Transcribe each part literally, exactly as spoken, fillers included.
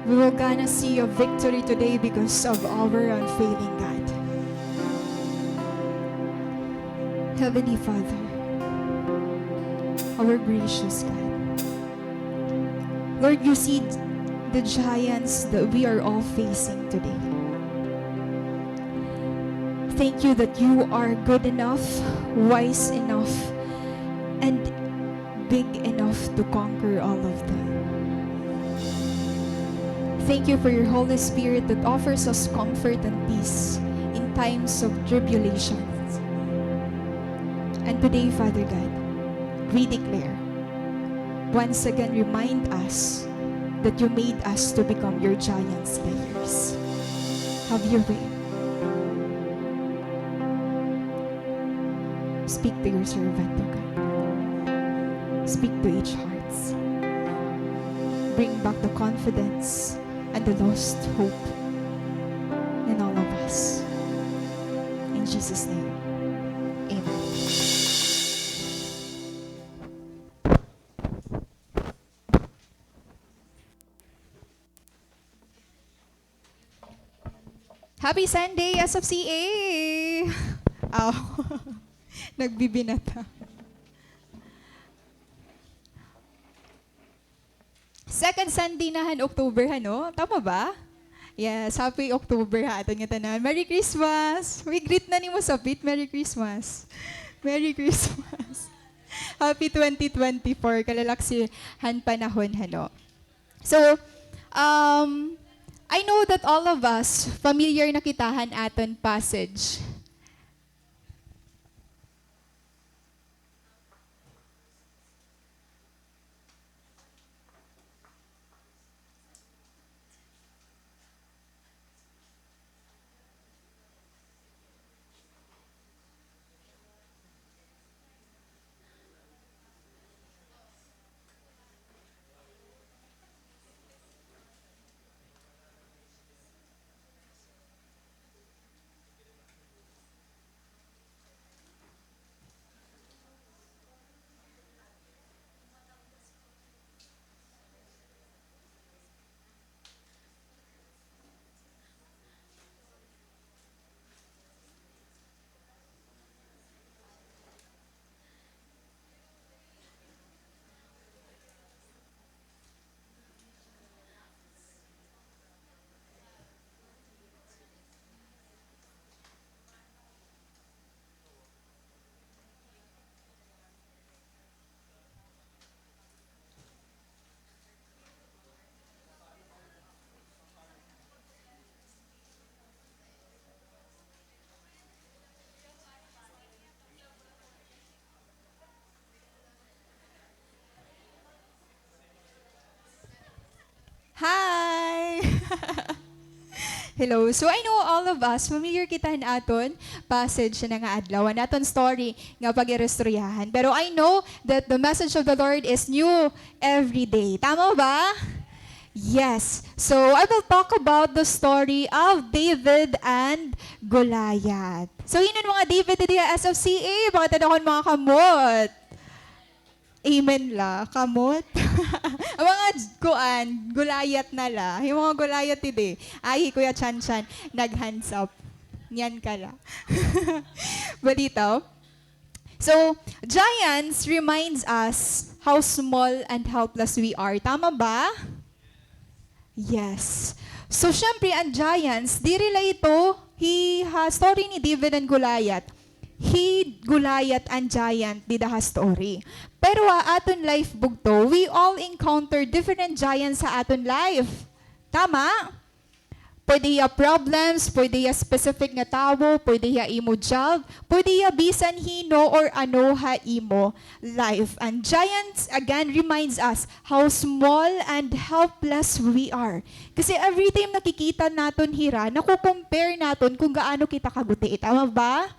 We will gonna see a victory today because of our unfailing God. Heavenly Father, our gracious God, Lord, you see the giants that we are all facing today. Thank you that you are good enough, wise enough, and big enough to conquer all of them. Thank you for your Holy Spirit that offers us comfort and peace in times of tribulations. And today, Father God, we declare, once again, remind us that you made us to become your giant slayers. Have your way. Speak to your servant, O God. Speak to each hearts. Bring back the confidence and the lost hope in all of us. In Jesus' name, amen. Happy Sunday, S F C A! Aw, nagbibinata. Second Sunday na han October, hano? Tama ba? Yes, happy October ha aton ngatanan. Merry Christmas! Uy, greet na nimo sapit, Merry Christmas. Merry Christmas. Happy twenty twenty-four, kalalaksi han panahon, hano? So, um, I know that all of us, familiar na kita han aton passage. Hi! Hello. So, I know all of us, familiar kita han aton passage yana nga adlaw, han aton story nga pag-iristoryahan. Pero I know that the message of the Lord is new every day. Tama ba? Yes. So, I will talk about the story of David and Goliath. So, hin-o an mga David didi ha S F C A? Bakit an akon mga kamot? Amen la, kamot. An mga kuan, Goliath na la. Hin mga Goliath didi. Ay, hi Kuya Chan Chan, nag-hands up. Niyan ka la. Balitaw. So, giants reminds us how small and helpless we are. Tama ba? Yes. So, syempre, an giants, diri la ito hi ha story ni David and Goliath. Hi Goliath an giant dida ha story. Pero ha aton life bugto, we all encounter different giants ha aton life. Tama? Pwede hiya problems, pwede hiya specific nga tawo, pwede hiya imo job, pwede hiya bisan hin-o or ano ha imo life. And giants, again, reminds us how small and helpless we are. Kasi every time nakikita naton hira, nako-compare naton kung gaano kita kaguti. Tama ba?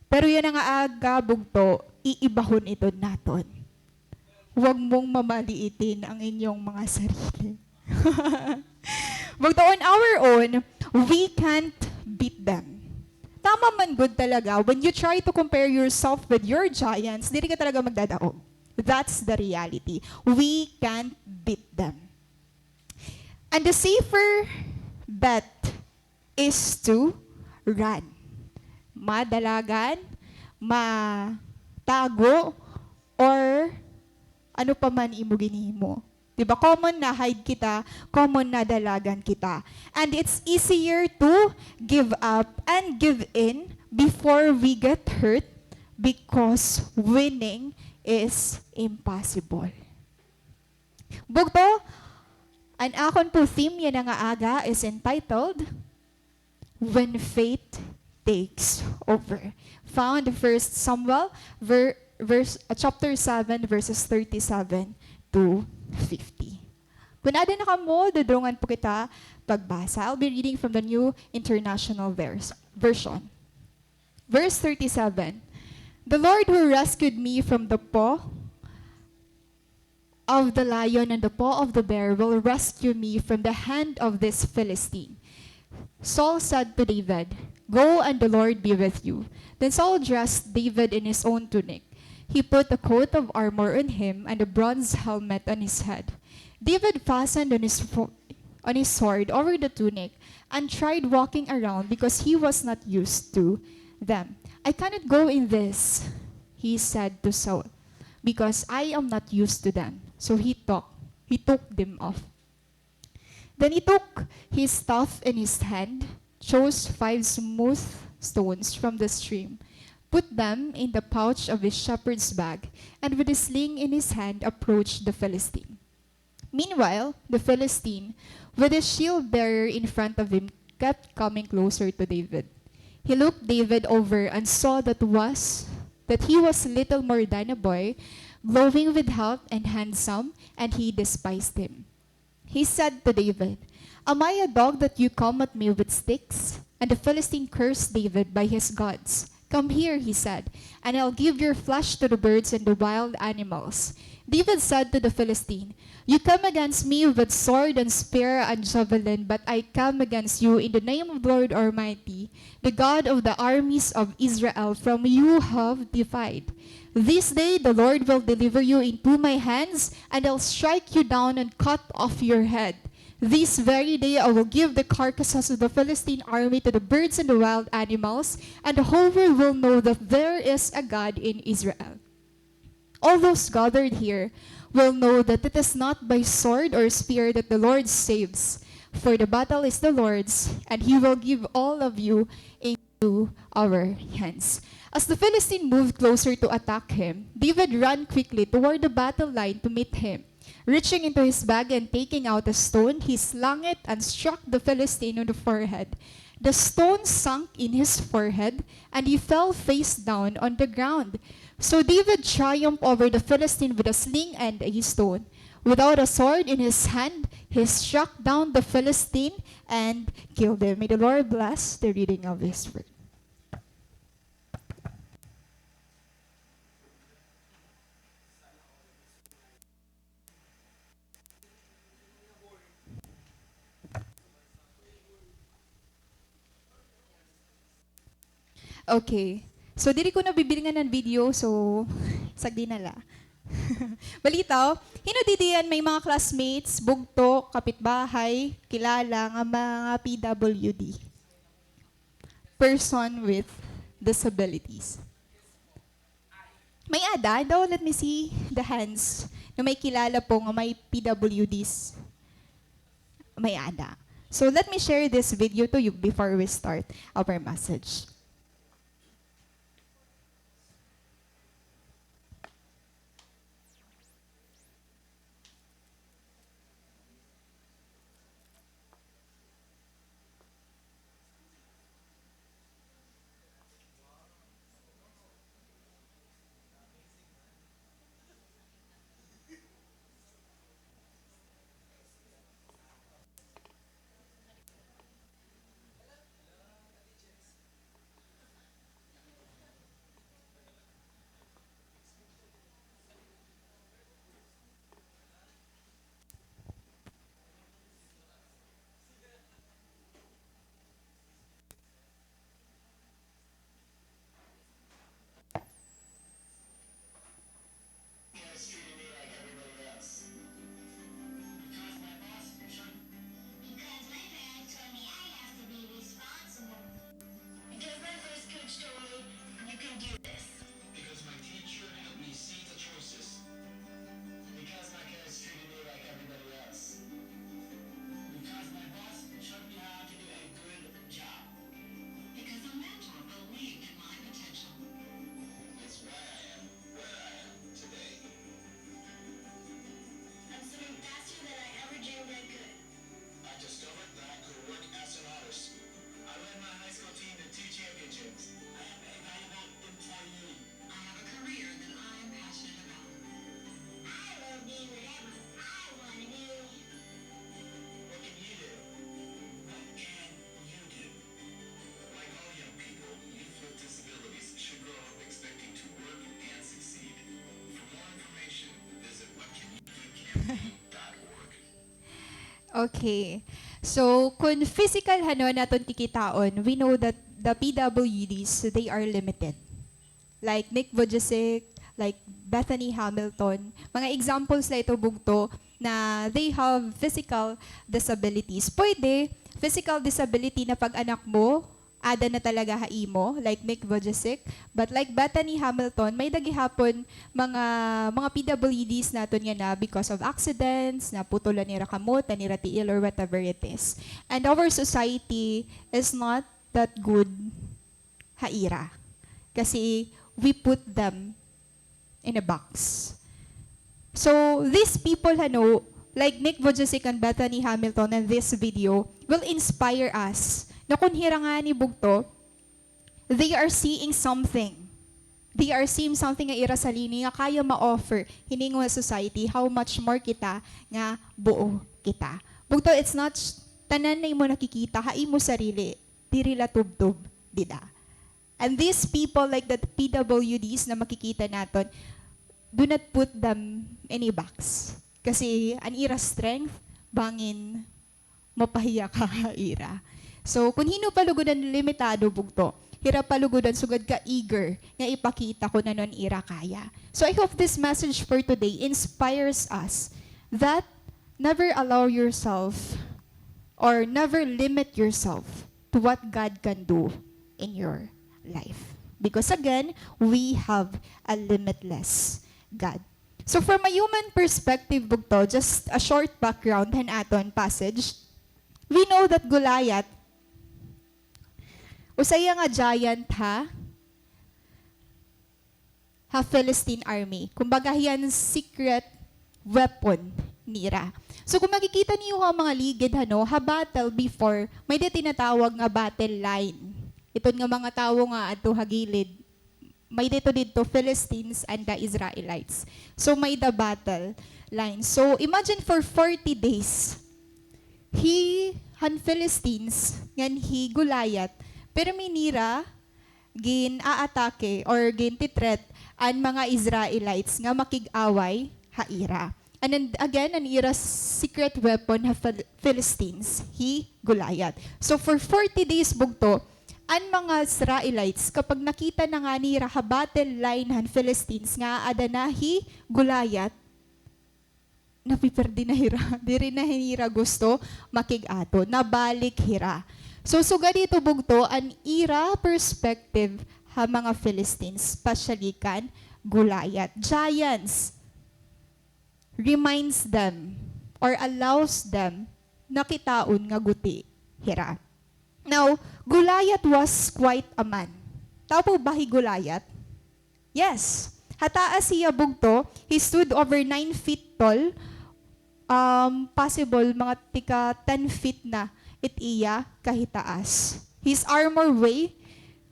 Pero yana nga aga, bugto, iibahon ito naton. Huwag mong mamaliitin ang inyong mga sarili. Bugto, on our own, we can't beat them. Tama man gud talaga, when you try to compare yourself with your giants, diri ka talaga magdadaog. That's the reality. We can't beat them. And the safer bet is to run. Madalagan, matago, or ano pa man imo ginhimo. Di ba, common na hide kita, common na dalagan kita. And it's easier to give up and give in before we get hurt because winning is impossible. Bugto, an akon po theme yana nga aga is entitled When Faith Takes Over. Found First Samuel, ver-, verse, uh, chapter seven, verses thirty-seven to fifty. Kun ada na kamo, dudurungan po kita pagbasa. I'll be reading from the New International Vers-, Version. Verse thirty-seven, "The Lord who rescued me from the paw of the lion and the paw of the bear will rescue me from the hand of this Philistine." Saul said to David, "Go, and the Lord be with you." Then Saul dressed David in his own tunic. He put a coat of armor on him and a bronze helmet on his head. David fastened on his fo-, on his sword over the tunic and tried walking around because he was not used to them. "I cannot go in this," he said to Saul, "because I am not used to them." So he took, he took them off. Then he took his staff in his hand, chose five smooth stones from the stream, put them in the pouch of his shepherd's bag, and with his sling in his hand approached the Philistine. Meanwhile, the Philistine, with his shield bearer in front of him, kept coming closer to David. He looked David over and saw that was, that he was little more than a boy, glowing with health and handsome, and he despised him. He said to David, "Am I a dog that you come at me with sticks?" And the Philistine cursed David by his gods. "Come here," he said, "and I'll give your flesh to the birds and the wild animals." David said to the Philistine, "You come against me with sword and spear and javelin, but I come against you in the name of the Lord Almighty, the God of the armies of Israel, from you have defied. This day the Lord will deliver you into my hands, and I'll strike you down and cut off your head. This very day I will give the carcasses of the Philistine army to the birds and the wild animals, and the whole world will know that there is a God in Israel. All those gathered here will know that it is not by sword or spear that the Lord saves, for the battle is the Lord's, and he will give all of you into our hands." As the Philistine moved closer to attack him, David ran quickly toward the battle line to meet him. Reaching into his bag and taking out a stone, he slung it and struck the Philistine on the forehead. The stone sunk in his forehead, and he fell face down on the ground. So David triumphed over the Philistine with a sling and a stone. Without a sword in his hand, he struck down the Philistine and killed him. May the Lord bless the reading of his word. Okay. So, diri ko na bibilngan an video, so, sagdi na la. Balitaw, hin-o didi an may mga classmates, bugto, kapitbahay, kilala nga mga P W D? Person with disabilities. May-ada daw, let me see the hands, nga may kilala po nga may P W Ds. May-ada. So let me share this video to you before we start our message. Okay. So, kun physical, hano, an aton kikitaon, we know that the P W Ds, they are limited. Like Nick Vujicic, like Bethany Hamilton, mga examples la ito, bugto, na they have physical disabilities. Pwede, physical disability na pag-anak mo, ada na talaga ha imo, like Nick Vujicic. But like Bethany Hamilton, may-ada gihapon mga, mga P W Ds naton nga na because of accidents, naputol an ira kamot, an ira tiil, or whatever it is. And our society is not that good ha ira. Kasi we put them in a box. So, these people, hano, like Nick Vujicic and Bethany Hamilton in this video, will inspire us na kun hira ngani, bugto, they are seeing something. They are seeing something nga ira salini nga kaya ma-offer hini nga society, how much more kita nga buo kita. Bugto, it's not sh-, tanan na imo nakikita ha imo sarili, diri la tubtob dida. And these people, like the P W Ds na makikita naton, do not put them any box. Kasi an ira strength, bangin mapahiya ka ha ira. So, kun hin-o pa lugod an limitado, bugto, hira pa lugod an sugad ka eager nga ipakita kun ano an ira kaya. So, I hope this message for today inspires us that never allow yourself or never limit yourself to what God can do in your life. Because again, we have a limitless God. So from a human perspective, bugto, just a short background han aton passage, we know that Goliath, usa hiya nga giant ha, ha Philistine army. Kumbaga, hiya an secret weapon nira. So, kung makikita niyo ha mga ligid, hano, ha battle before, may-ada tinatawag nga battle line. Iton nga mga tawo nga adto ha gilid, may-ada ito didto, Philistines and the Israelites. So, may-ada battle line. So, imagine for forty days, hi, han Philistines, ngan hi Goliath, pirmi nira gin-aatake or gin-threat an mga Israelites nga makig-away ha ira. And then, again, an ira secret weapon ha Phil-, Philistines, hi Goliath. So, for forty days, bugto, an mga Israelites, kapag nakita na ngani nira ha battle line han Philistines nga aada na hi Goliath, napiperdi na hira. Diri na nira gusto makig-ato. Nabalik hira. So, sugad hito, bugto, an ira perspective ha mga Philistines, especially kan Goliath. Giants reminds them or allows them na kitaon nga guti hira. Now, Goliath was quite a man. Tawo ba hi Goliath? Yes. Ha taas hiya, bugto, he stood over nine feet tall. Um, possible, mga tika ten feet na it iya kahitaas. His armor weigh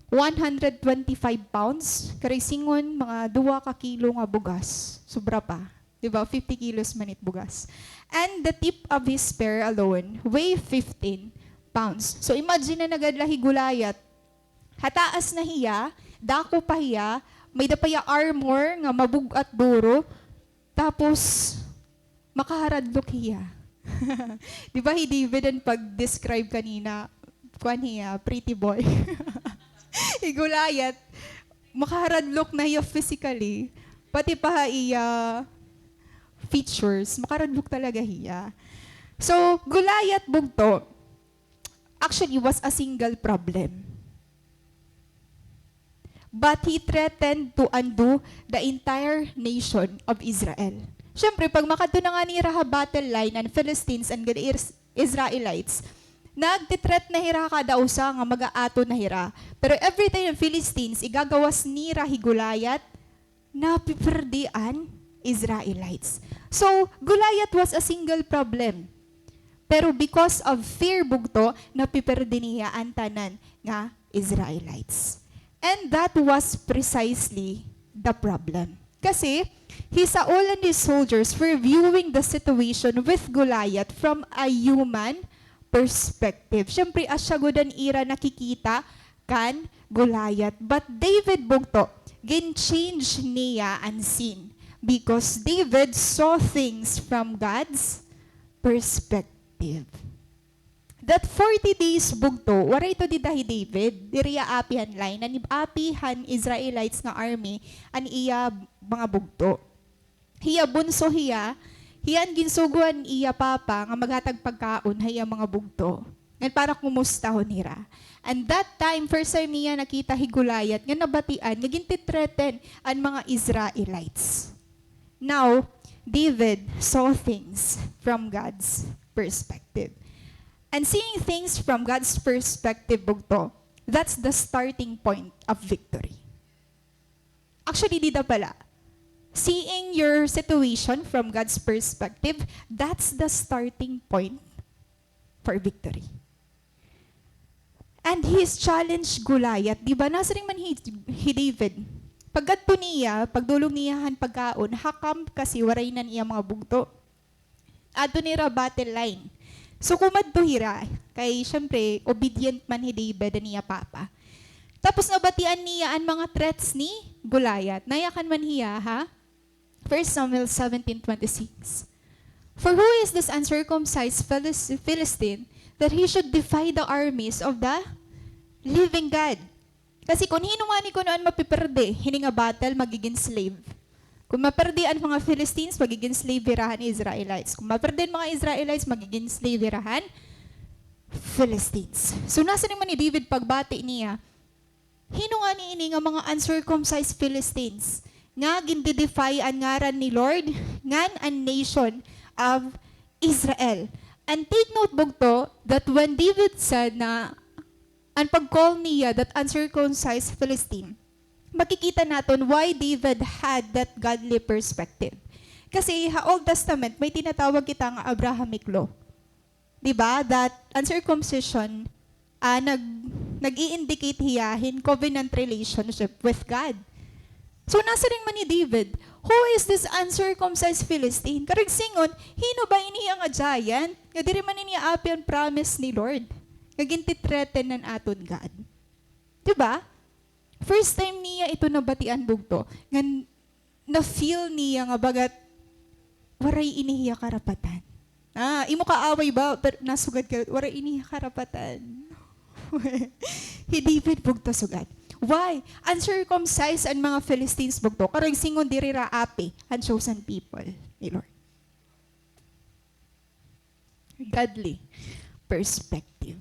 one hundred twenty-five pounds. Karay singon, mga duha ka kilo nga bugas. Sobra pa. Di ba? Fifty kilos man it bugas. And the tip of his spear alone weigh fifteen pounds. So, imagine na, nagad la hi Goliath. Ha taas na hiya, dako pa hiya, may-ada pa hiya armor nga mabug-at duro. Tapos, makaharadlok hiya. Di ba hi David an pag-describe kanina, kuan hiya, pretty boy. Hi Goliath, makaharadlok na hiya physically, pati pa ha iya features, makaradlok talaga hiya. So, Goliath, bugto, actually was a single problem. But he threatened to undo the entire nation of Israel. Siyempre, pag makadto na ngani hira ha battle line an Philistines and the Is-, Israelites, nagti-threat na hira ha kada usa nga mag-aato na hira. Pero every time an Philistines, igagawas nira hi Goliath, napiperdi an Israelites. So, Goliath was a single problem. Pero because of fear, bugto, napiperdi niya an tanan nga Israelites. And that was precisely the problem. Kasi, hi Saul and his soldiers were viewing the situation with Goliath from a human perspective. Siyempre, asya gud an ira nakikita kan Goliath. But David, bugto, gin-change niya an scene because David saw things from God's perspective. perspective. That forty days bugto, waray ito dida hi David, diri iya api han line, an api han Israelites nga army, an iya mga bugto. Hiya bunso hiya, hiya an ginsugo han iya papa nga maghatag pagkaon ha iya mga bugto. Ngan para kumustahon hira. And that time, first time niya nakita hi Goliath nga nabatian nga ginti-threaten an mga Israelites. Now, David saw things from God's perspective. And seeing things from God's perspective, bugto, that's the starting point of victory. Actually, dida pala. Seeing your situation from God's perspective, that's the starting point for victory. And his challenge Goliath, di ba? Nasiring man hi, hi David. Pagkadto niya, pagdulong niya han pagkaon, ha camp kasi waray na an iya mga bugto. Adto nira battle line. So, kumadto hira, kay, syempre, obedient man hi David an iya papa. Tapos, nabatian niya an mga threats ni Goliath. Nayakan man hiya, ha? First Samuel seventeen twenty-six. "For who is this uncircumcised Philis-, Philistine that he should defy the armies of the living God?" Kasi kon hin-o ngani kuno an mapiperde hini nga battle, magigin slave. Kon maperde an mga Philistines, magigin slave hira han Israelites. Kon maperde an mga Israelites, magigin slave hira han Philistines. So, nasiring man hi David pagbati niya, "Hin-o ngani ini nga mga uncircumcised Philistines nga gindi-defy an ngaran ni Lord ngan an nation of Israel?" And take note, bugto, that when David said na an pag-call niya that uncircumcised Philistine, makikita naton why David had that godly perspective. Kasi ha Old Testament, may tinatawag kita nga Abrahamic law. Di ba? That uncircumcision, ah, nag-, nag-i-indicate hiya hin covenant relationship with God. So, nasiring man hi David, "Who is this uncircumcised Philistine?" Karuyag sidngon, hin-o ba ini nga giant nga diri man ini api an promise ni Lord nga ginti-threaten han aton God? Di ba? First time niya ito nabatian, bugto, nga na-feel niya nga bagat waray ini hiya karapatan. Ah, imo kaaway ba, pero nasugad ka, waray ini hiya karapatan. Hi David, bugto, sugad. Why? Uncircumcised an mga Philistines, bugto. Karuyag sidngon, diri hira api an chosen people ni Lord. Godly perspective.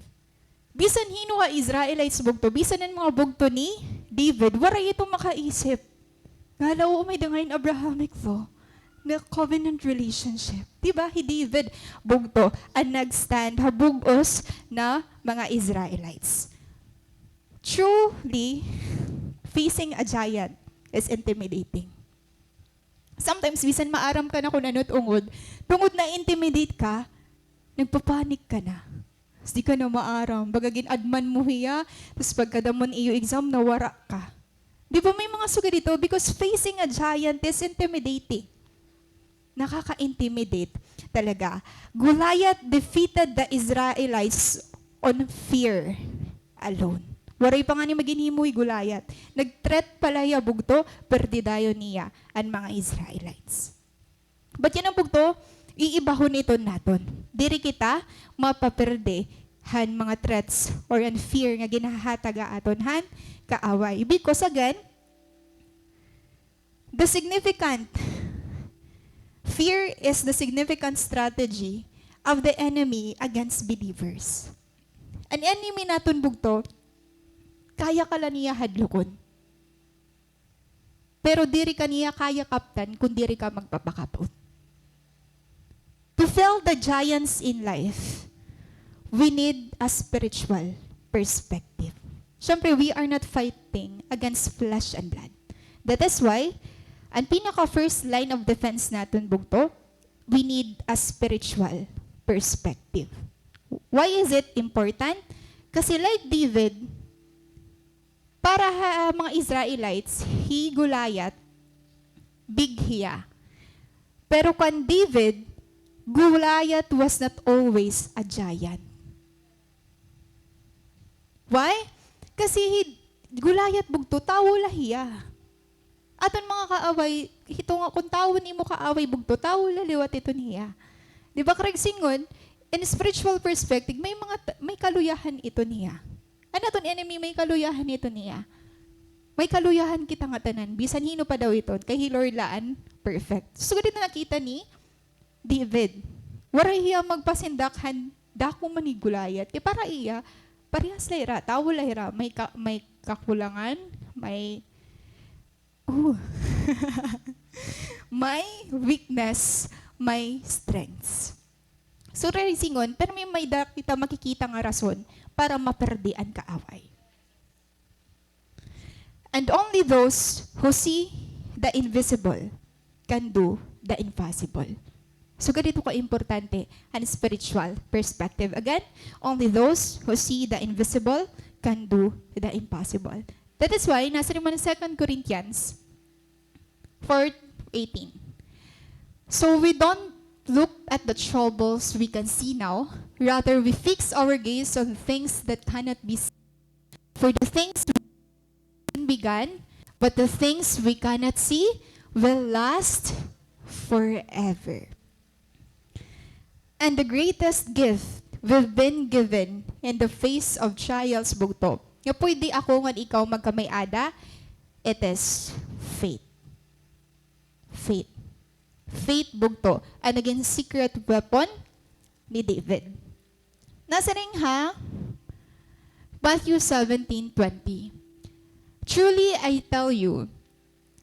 Bisan hin-o ha Israelites, bugto, bisan an mga bugto ni David, waray ito makaisip nga, hala, oo, may-ada ngay-an Abrahamic law nga covenant relationship. Di ba? Hi David, bugto, an nag-stand ha bug-os na mga Israelites. Truly, facing a giant is intimidating. Sometimes, bisan maaram ka na kon ano it ungod, tungod na-intimidate ka, nagpa-panic ka na. Tas di ka na maaram. Baga gin-adman mo hiya, tas pagkadamo han iyo exam, nawara ka. Di ba may mga sugad hito? Because facing a giant is intimidating. Nakaka-intimidate talaga. Goliath defeated the Israelites on fear alone. Waray pa ngani maginhimo hi Goliath. Nag-threat pa la hiya, bugto, perde dayon niya an mga Israelites. But yana, bugto, iibahon iton naton. Diri kita mapaperde han mga threats or an fear nga ginhahatag ha aton han kaaway. Because again, the significant, fear is the significant strategy of the enemy against believers. An enemy naton, bugto, kaya ka la niya hadlokon. Pero diri ka niya kaya kaptan kon diri ka magpapakapot. To fell the giants in life, we need a spiritual perspective. Siyempre, we are not fighting against flesh and blood. That is why, an pinaka first line of defense naton, bugto, we need a spiritual perspective. Why is it important? Kasi like David, para ha mga Israelites, hi Goliath, big hiya. Pero kan David, Goliath was not always a giant. Why? Kasi hi Goliath, bugto, tawo la hiya. Aton mga kaaway, hito nga, kon tawo an imo kaaway, bugto, tawo la liwat iton hiya. Di ba, karuyag sidngon, In spiritual perspective, may mga t-, may kaluyahan ito niya. An aton enemy, may kaluyahan ito niya. May kaluyahan kita ngatanan, bisan hin-o pa daw iton, kay hi Lord la an perfect. Sugad hito nakita ni David. Waray hiya magpasindak han dako man ni Goliath. Kay para iya, parehas la hira, tawo la hira, may ka-, may kakulangan, may, oh. May weakness, may strengths. So, raisingon, pero may, may da kita makikita nga rason para maperdi an kaaway. And only those who see the invisible can do the impossible. Sugad hito ka importante an spiritual perspective. Again, only those who see the invisible can do the impossible. That is why, nasiring man Second Corinthians four eighteen. So we don't look at the troubles we can see now. Rather, we fix our gaze on things that cannot be seen. For the things we can be gone, but the things we cannot see will last forever. And the greatest gift we've been given in the face of trials, bugto, nga pwede ako ngan ikaw magkamay-ada, it is faith. Faith. Faith, bugto, an nagin secret weapon ni David. Nasiring ha Matthew seventeen twenty, "Truly I tell you,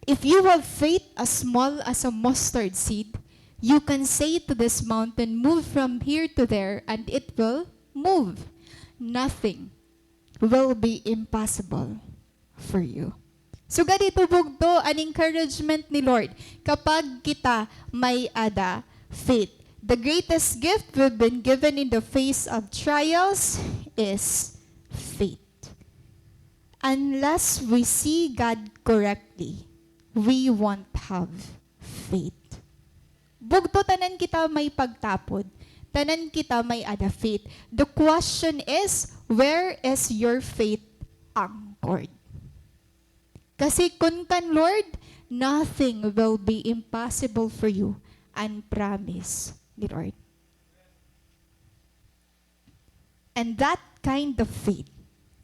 if you have faith as small as a mustard seed, you can say to this mountain, 'Move from here to there,' and it will move. Nothing will be impossible for you." Sugad hito, bugto, an encouragement ni Lord kapag kita may-ada faith. The greatest gift we've been given in the face of trials is faith. Unless we see God correctly, we won't have faith. Bugto, tanan kita may pagtapod. Tanan kita may-ada faith. The question is, where is your faith anchored? Kasi kun kan Lord, nothing will be impossible for you, an promise ni Lord. And that kind of faith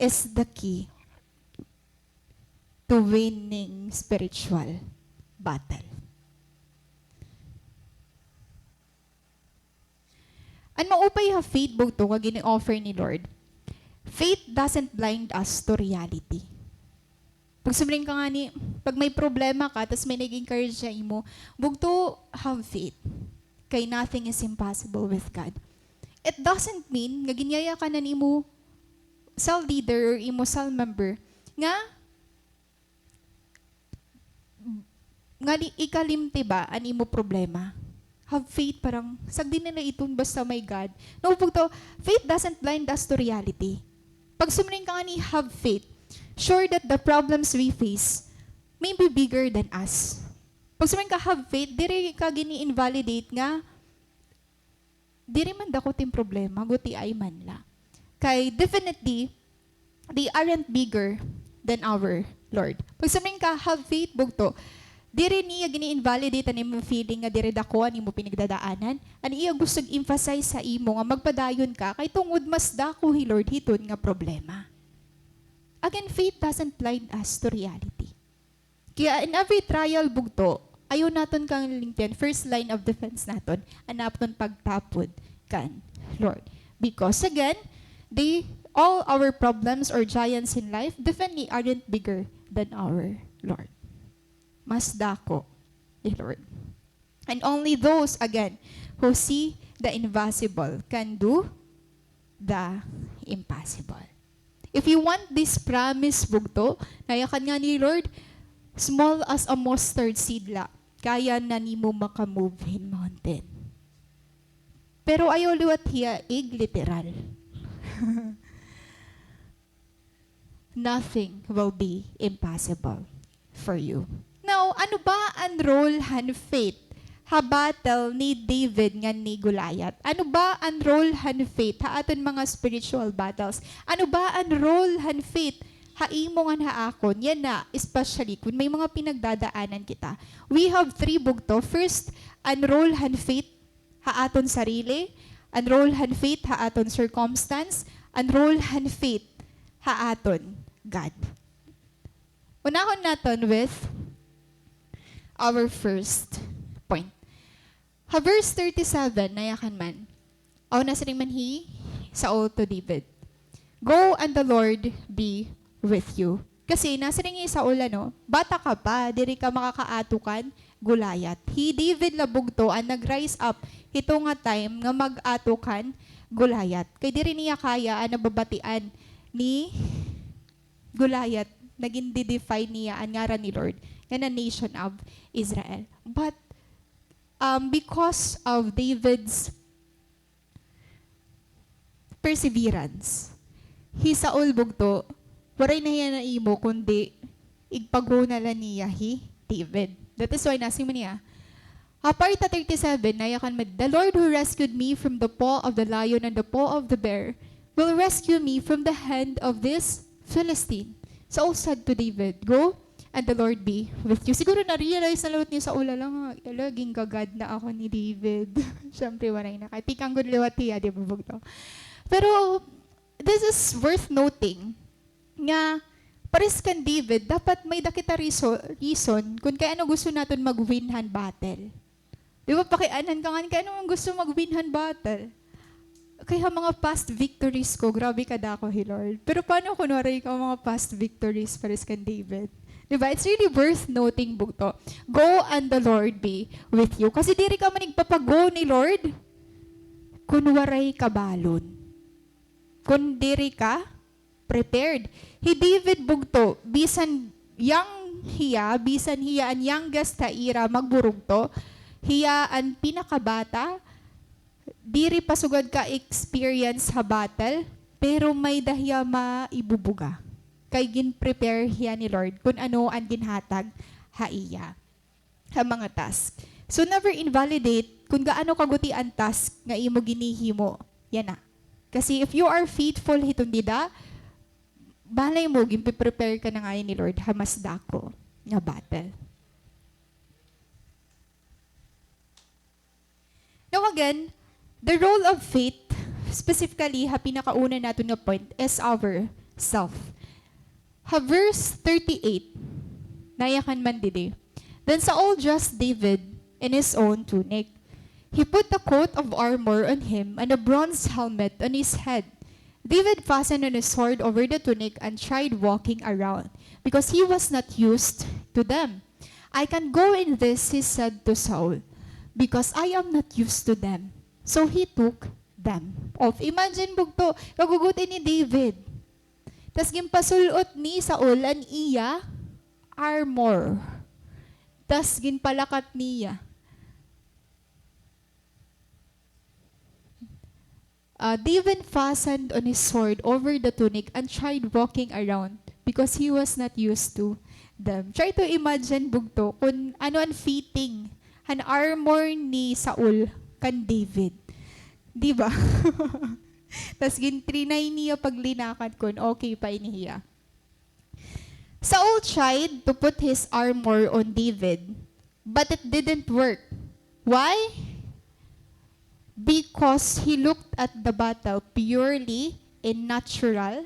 is the key to winning spiritual battle. An maupay ha faith, bugto, nga gini-offer ni Lord, faith doesn't blind us to reality. Pag sumring ka ngani, pag may problema ka, tas may nag-encourage sa imo, bugto, have faith. Kay nothing is impossible with God. It doesn't mean nga ginyaya ka na nimo cell leader or imo cell member nga, nga li-, ikalimti ba an imo problema. Have faith, parang, sagdi na la iton, basta may God. No, bugto, faith doesn't blind us to reality. Pag sumring ka ngani, have faith, sure that the problems we face may be bigger than us. Pag sumring ka, have faith, diri ka gini-invalidate nga, diri man dako it im problema, gutiay man la. Kay definitely, they aren't bigger than our Lord. Pag sumring ka, have faith, bugto, diri niya gini-invalidate an imo feeling nga diri dako an imo pinagdadaanan. An iya gusto ig-emphasize sa imo nga magpadayon ka, kay tungod mas dako hi Lord hiton nga problema. Again, faith doesn't blind us to reality. Kaya in every trial, bugto, ayaw naton kalimtian, first line of defense naton, an aton pagtapod kan Lord. Because again, they, all our problems or giants in life definitely aren't bigger than our Lord. Mas dako ni Lord. And only those, again, who see the invisible can do the impossible. If you want this promise, bugto, nayakan nga ni Lord, small as a mustard seed la, kaya na nimo maka-move hin mountain. Pero ayaw liwat hiya ig-literal. Nothing will be impossible for you. Now, ano ba an role han faith ha battle ni David ngan ni Goliath? Ano ba an role han faith ha aton mga spiritual battles? Ano ba an role han faith ha imo ngan ha akon? Yana, especially kun may mga pinagdadaanan kita. We have three, bugto. First, an role han faith ha aton sarili, An role han faith ha aton circumstance, an role han faith ha aton God. Unahon naton with our first point. Ha verse thirty-seven, nayakan man. Aw, nasiring man hi Saul to David, "Go and the Lord be with you." Kasi nasiring hi Saul, ano, bata ka pa, diri ka makakaato kan Goliath. Hi David la bugto an nag-rise up hito nga time nga mag-ato kan Goliath. Kay diri niya kaya an nababatian ni Goliath, nagin-defy niya an ngaran ni Lord, ngan an nation of Israel. But, um, because of David's perseverance, hi Saul bugto, waray na hiya nahimo kundi igpa-go na la niya hi David. That is why nasiring man niya, ha part thirty-seven, nayakan man, "The Lord who rescued me from the paw of the lion and the paw of the bear will rescue me from the hand of this Philistine." Saul said to David, "Go, and the Lord be with you." Siguro na-realize na liwat ni Saul, "Hala nga, hala, gingga-God na ako ni David." Siyempre, waray na kay tikang gud liwat hiya, di ba, bugto? Pero, this is worth noting nga pares kan David, dapat may-ada kita reaso-, reason kun kay ano gusto naton mag-win han battle. Di ba, pakianan ka ngan kay ano man gusto mag-win han battle. Kay ha mga past victories ko, grabe kadako hi Lord. Pero paano kun waray ka mga past victories pares kan David? Di ba? It's really worth noting, bugto. "Go and the Lord be with you." Kasi diri ka man igpapa-go ni Lord kun waray ka balon. Kun diri ka prepared. Hi David bugto, bisan young hiya, bisan hiya an youngest ha ira magburugto, hiya an pinakabata, diri pa sugad ka-experience ha battle, pero may-ada hiya maibubuga. Kay gin-prepare hiya ni Lord kun ano an ginhatag ha iya ha mga task. So, never invalidate kun gaano kaguti an task nga imo ginhihimo yana. Kasi if you are faithful hiton dida, malay mo, ginpe-prepare ka na ngayon ni Lord ha mas dako nga battle. Now again, the role of faith, specifically ha pinakauna naton nga point, is our self. Ha verse thirty-eight, nayakan man didi, "Then Saul dressed David in his own tunic. He put a coat of armor on him and a bronze helmet on his head. David fastened on his sword over the tunic and tried walking around, because he was not used to them. 'I can go in this,' he said to Saul, 'because I am not used to them.' So he took them off." Imagine, bugto, kaguguti ni David. Tas ginpasul-ot ni Saul an iya armor. Tas ginpalakat niya. Uh, David fastened on his sword over the tunic and tried walking around because he was not used to them. Try to imagine, bugto, kun ano an fitting han armor ni Saul kan David. Di ba? Tas gin-trinay niya paglinakat kun okay pa ini hiya. Saul tried to put his armor on David, but it didn't work. Why? Because he looked at the battle purely in natural,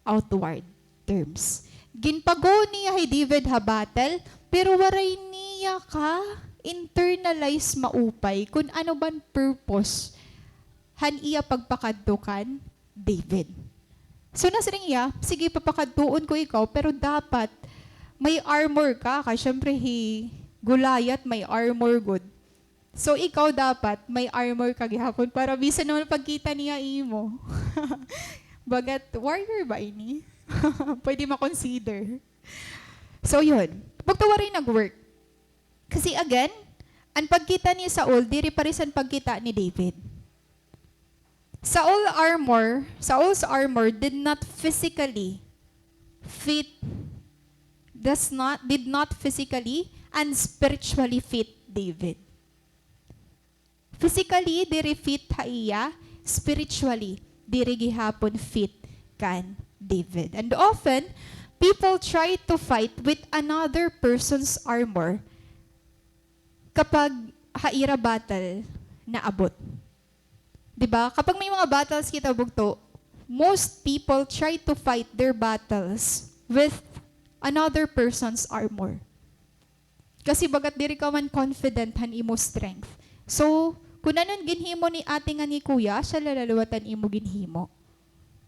outward terms. Ginpa-go niya hi David ha battle, pero waray niya ka-internalize maupay kun ano ba an purpose han iya pagpakadto kan David. So, nasiring hiya, "Sige, papakadtuon ko ikaw, pero dapat may armor ka." Kay, syempre, hi Goliath may armor gud. So, ikaw dapat may armor ka gihapon para bisan naman pagkita niya imo. Bagat warrior ba ini? Pwede ma-consider. So, yun. Bugto, waray nag-work. Kasi, again, an pagkita ni Saul, diri pares han pagkita ni David. Saul armor, Saul's armor did not physically fit, does not, did not physically and spiritually fit David. Physically, diri fit ha iya, spiritually, diri gihapon fit kan David. And often, people try to fight with another person's armor kapag ha ira battle naabot. Di ba? Kapag may mga battles kita, bugto, most people try to fight their battles with another person's armor. Kasi bagat diri ka man confident han imo strength. So, kun ano an ginhimo ni ate ngan ni kuya, asya la liwat an imo ginhimo.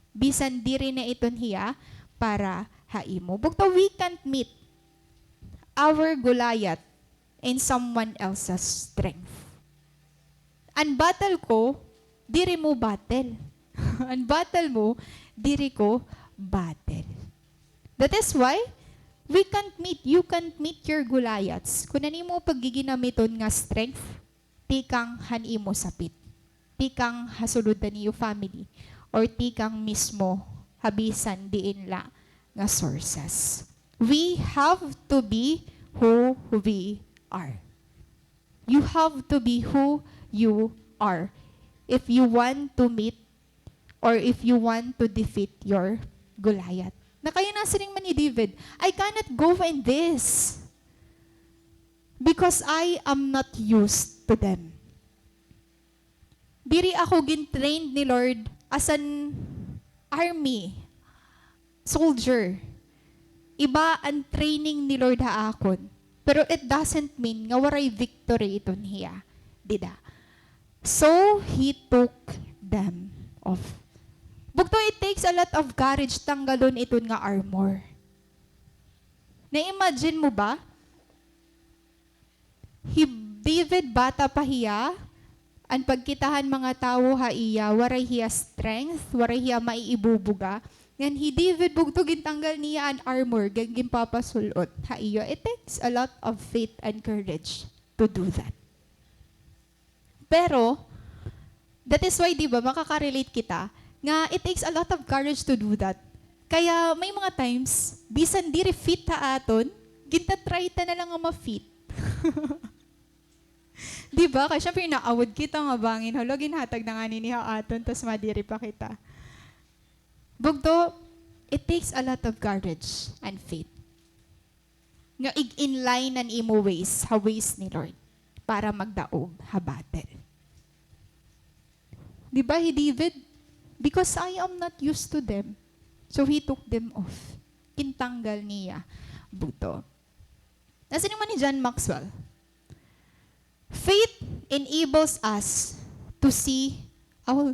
Bisan diri na iton hiya para ha imo. Bugto, we can't meet our Goliath in someone else's strength. An battle ko, diri mo battle. An battle mo, diri ko battle. That is why we can't meet, you can't meet your Goliaths kun an imo paggiginamiton nga strength tikang han imo sapit, tikang ha sulod han iyo family, or tikang mismo ha bisan diin la nga sources. We have to be who we are. You have to be who you are if you want to meet or if you want to defeat your Goliath. Nakaya nasiring man ni David, "I cannot go in this because I am not used to them." Diri ako gin-trained ni Lord as an army soldier. Iba an training ni Lord ha akon. Pero it doesn't mean nga waray victory iton hiya dida. So, he took them off. Bugto, it takes a lot of courage tanggalon iton nga armor. Na-imagine mo ba? Hi David, bata pa hiya, an pagkita han mga tawo ha iya, waray hiya strength, waray hiya maiibubuga. Ngan hi David, bugto, gintanggal niya an armor, gin-, ginpapasul-ot ha iya. It takes a lot of faith and courage to do that. Pero, that is why, di ba, makaka-relate kita nga it takes a lot of courage to do that. Kaya may mga times, bisan diri fit ha aton, ginta-try ta na lang nga ma-fit. Di ba? Kay syempre, naawod kita nga bangin, hala, ginhatag na ngani ini ha aton, tas madiri pa kita. Bugto, it takes a lot of courage and faith nga ig-inline an imo ways ha ways ni Lord para magdaog ha battle. Di ba, hi David, "Because I am not used to them." So, he took them off. Gintanggal niya, bugto. Nasiring man ni John Maxwell, "Faith enables us to see," oh,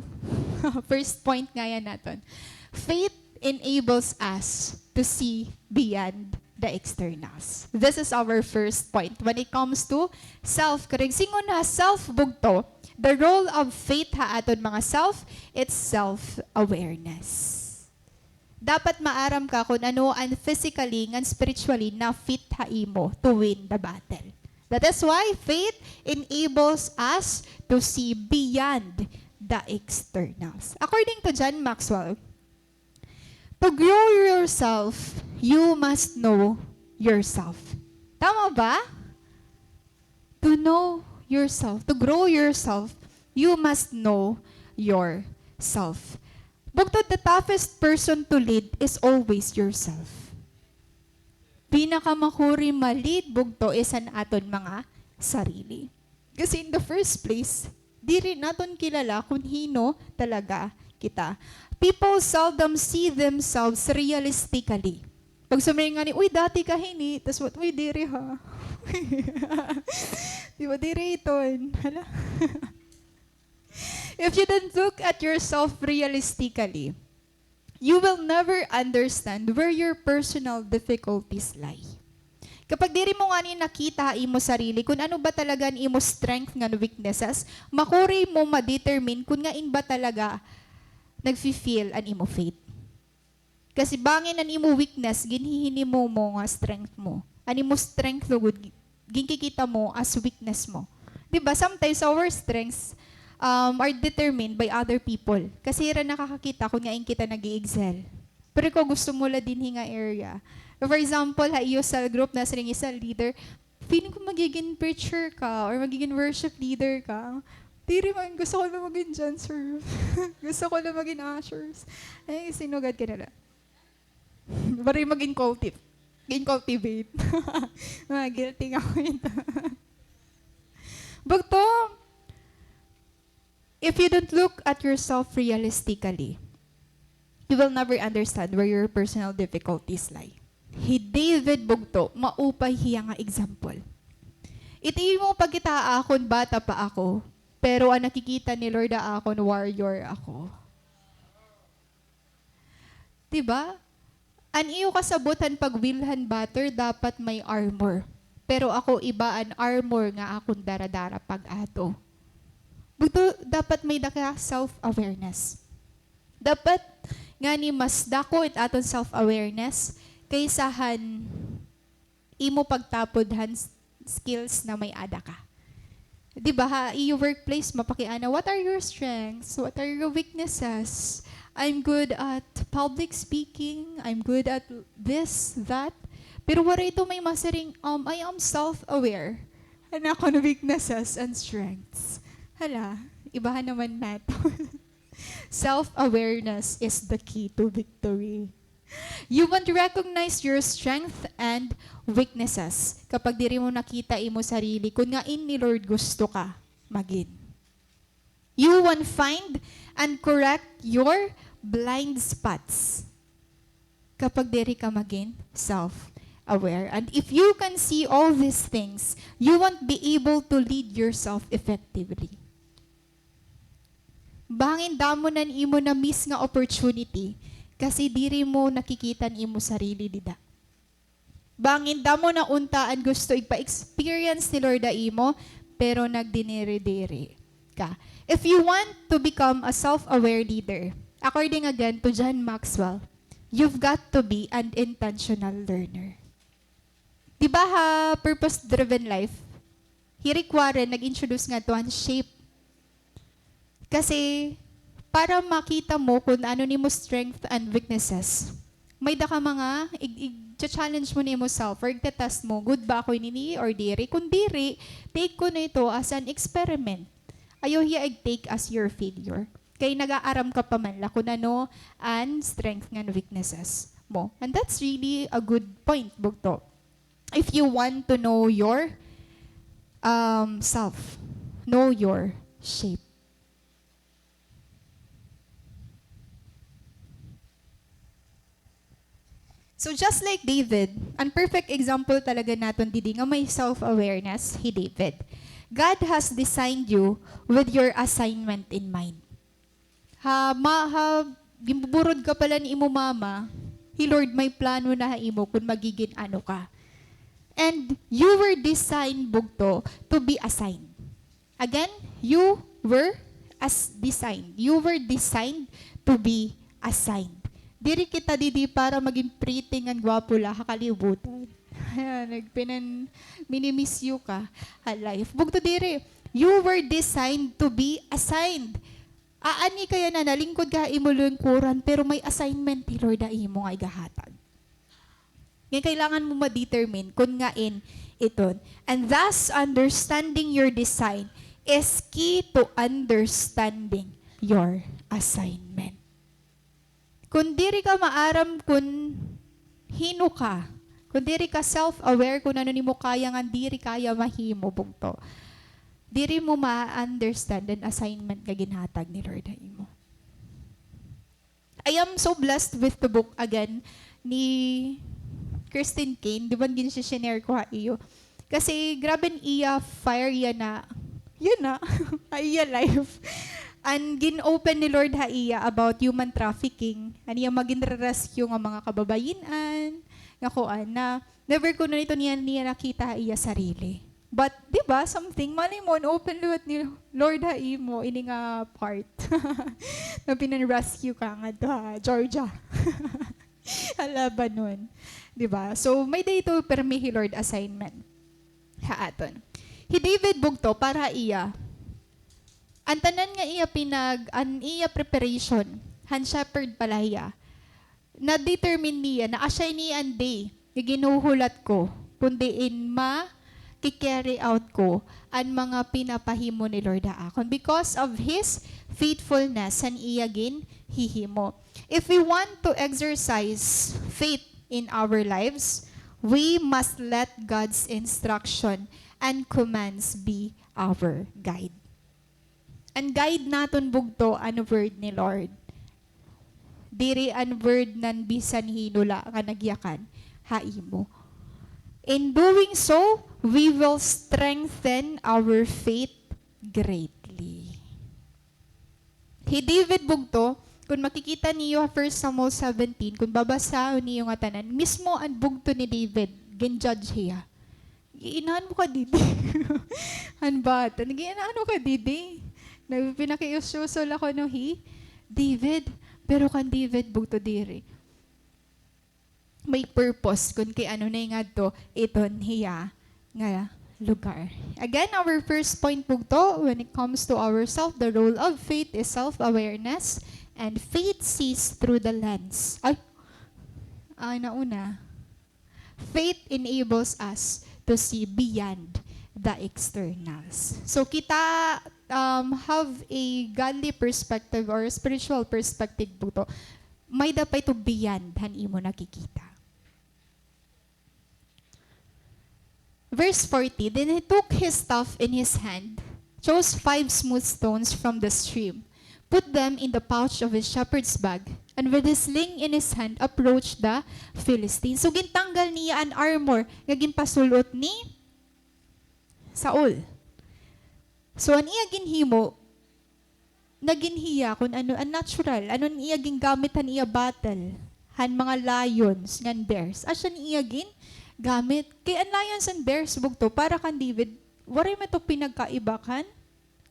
first point ngay-an naton. "Faith enables us to see beyond the externals." This is our first point when it comes to self. Karuyag sidngon ha self, bugto, the role of faith ha aton mga self, it's self-awareness. Dapat maaram ka kun ano an physically ngan spiritually na fit ha imo to win the battle. That is why faith enables us to see beyond the externals. According to John Maxwell, to grow yourself, you must know yourself. Tama ba? To know yourself, to grow yourself, you must know yourself. Bugto, the toughest person to lead is always yourself. Pinakamakuri ma-lead, bugto, is an aton mga sarili. Kasi in the first place, diri naton kilala kun hin-o talaga kita. People seldom see themselves realistically. Pag sumiring ngani, "Uy, dati ka hini," tas what, "Uy, diri ha." Di ba, diri iton? Hala. If you don't look at yourself realistically, you will never understand where your personal difficulties lie. Kapag diri mo ngani nakita ha imo sarili kun ano ba talaga an imo strength ngan weaknesses, makuri mo ma-determine kun ngain ba talaga nagfi-fail an imo faith. Kasi bangin an imo weakness, ginhihinimo mo nga strength mo. An imo strength lugod, gi-, ginkikita mo as weakness mo. Di ba, sometimes our strengths, um, are determined by other people. Kasi hira nakakakita kun ngain kita nag-i-excel. Pero ikaw gusto mo la dinhi nga area. For example, ha iyo cell group, nasiring iyo cell leader, "Feeling ko magigin preacher ka or magigin worship leader ka." "Diri man, gusto ko la magin dancer. Gusto ko la magin ushers." Ay, sinugad ka na la. Waray magin culti-, gin-cultivate. Mga guilty nga ako ito. Bugto, If you don't look at yourself realistically, you will never understand where your personal difficulties lie. Hi David bugto, maupay hiya nga example. It imo pagkitaa akon bata pa ako, pero an nakikita ni Lord ha akon, warrior ako. Di ba? An iyo kasabot han pagwilhan batter, dapat may armor. Pero ako, iba an armor nga akon daradara pag-ato. Bugto, dapat may-ada ka self-awareness. Dapat ngani mas dako it aton self-awareness kaysa han imo pagtapod han s-, skills na may-ada ka. Di ba, ha iyo workplace, mapakiana, "What are your strengths? What are your weaknesses? I'm good at public speaking. I'm good at this, that." Pero waray ito may masiring, um, "I am self-aware han akon weaknesses and strengths." Hala, ibahan naman nato. Self-awareness is the key to victory. You won't recognize your strength and weaknesses kapag diri mo nakita imo sarili kun ngain ni Lord gusto ka magin. You won't find and correct your blind spots kapag diri ka magin self-aware. And if you can see all these things, you won't be able to lead yourself effectively. Bangin damo na an imo na-miss nga opportunity kasi diri mo nakikita an imo sarili dida. Bangin damo na unta an gusto igpa-experience ni Lord ha imo, pero nagdiniri-diri ka. If you want to become a self-aware leader, according again to John Maxwell, you've got to be an intentional learner. Di ba ha purpose-driven life, hi Rick Warren nag-introduce ngadto han shape. Kasi, para makita mo kun ano nimo strength and weaknesses, may-ada ka mga ig-, ig-challenge mo nimo self or igte-test mo, good ba ako nini or diri? Kun diri, take ko na ito as an experiment. Ayaw hiya ig-take as your failure. Kay nag-aaram ka pa man la kun ano an strength ngan weaknesses mo. And that's really a good point, bugto. If you want to know your, um, self, know your shape. So just like David, an perfect example talaga naton didi nga may self-awareness, hi David. God has designed you with your assignment in mind. Ha, ma-, ha, ginbuburod ka pa la ni imo mama, hi Lord may plano na ha imo kun magigin ano ka. And you were designed, bugto, to be assigned. Again, you were as designed. You were designed to be assigned. Diri kita didi para magin pretty ngan gwapo la ha kalibutan. Ayan, nagpinan-, minimiss you ka ha life. Bugto diri. You were designed to be assigned. Aani ka yana, nalingkod ka ha imo lingkuran, pero may assignment hi Lord ha imo nga igahatag. Nga kailangan mo ma-determine kun ngain iton. And thus, understanding your design is key to understanding your assignment. Kun diri ka maaram kun hin-o ka, kun diri ka self-aware kun ano nimo kaya ngan diri kaya mahimo, bugto, diri mo ma-understand an assignment nga ginhatag ni Lord ha imo. I am so blessed with the book again ni Christine Caine. Di ba, gin-share ko ha iyo? Kasi grabe an iya fire yana, yana, ha iya life. An gin-open ni Lord ha iya about human trafficking. An iya mga ginre-rescue nga mga kababayin-an, nga kuan na, never kuno ito niya, niya nakita ha iya sarili. But, di ba, something, malay mo, in-open liwat ni Lord ha imo ini nga part. Na pinan-rescue ka ngadto ha Georgia. Ha Lebanon. Di ba? So, may-ada ito pirmi hi Lord assignment ha aton. Hi David bugto, para ha iya, an tanan nga iya pinag-, an iya preparation, han shepherd pa la hiya, na-determine niya na asya ini an day nga ginhuhulat ko, kun diin maki-carry out ko an mga pinapahimo ni Lord ha akon because of His faithfulness han iya ginhihimo. If we want to exercise faith in our lives, we must let God's instruction and commands be our guide. An guide naton bugto an word ni Lord. Diri an word nan bisan hin-o la nga nagyakan ha imo. In doing so, we will strengthen our faith greatly. Hi David bugto, kon makikita niyo ha First Samuel seventeen, kon babasahon niyo ngatanan, mismo an bugto ni David, gin-judge hiya. Nag-iinaano ka didi? An bata, nag-iinaano ka didi? Nagpinakiusyoso la kuno hi David, pero kan David bugto diri. May purpose kon kay ano na ngadto iton hiya nga lugar. Again, our first point bugto, when it comes to ourself, the role of faith is self-awareness, and faith sees through the lens. Ay, ay, nauna. Faith enables us to see beyond the externals. So, kita, um, have a godly perspective or a spiritual perspective bugto. May-ada pa ito beyond han imo nakikita. Verse forty, then he took his staff in his hand, chose five smooth stones from the stream, put them in the pouch of his shepherd's bag, and with his sling in his hand approached the Philistine. So, gintanggal niya an armor nga ginpasul-ot ni Saul. So, an iya ginhimo, nagin hiya kon ano, an natural, ano an iya gingamit han iya battle, han mga lions ngan bears. Asya an iya gingamit. Kay an lions and bears, bugto, para kan David, waray man ito pinagkaiba kan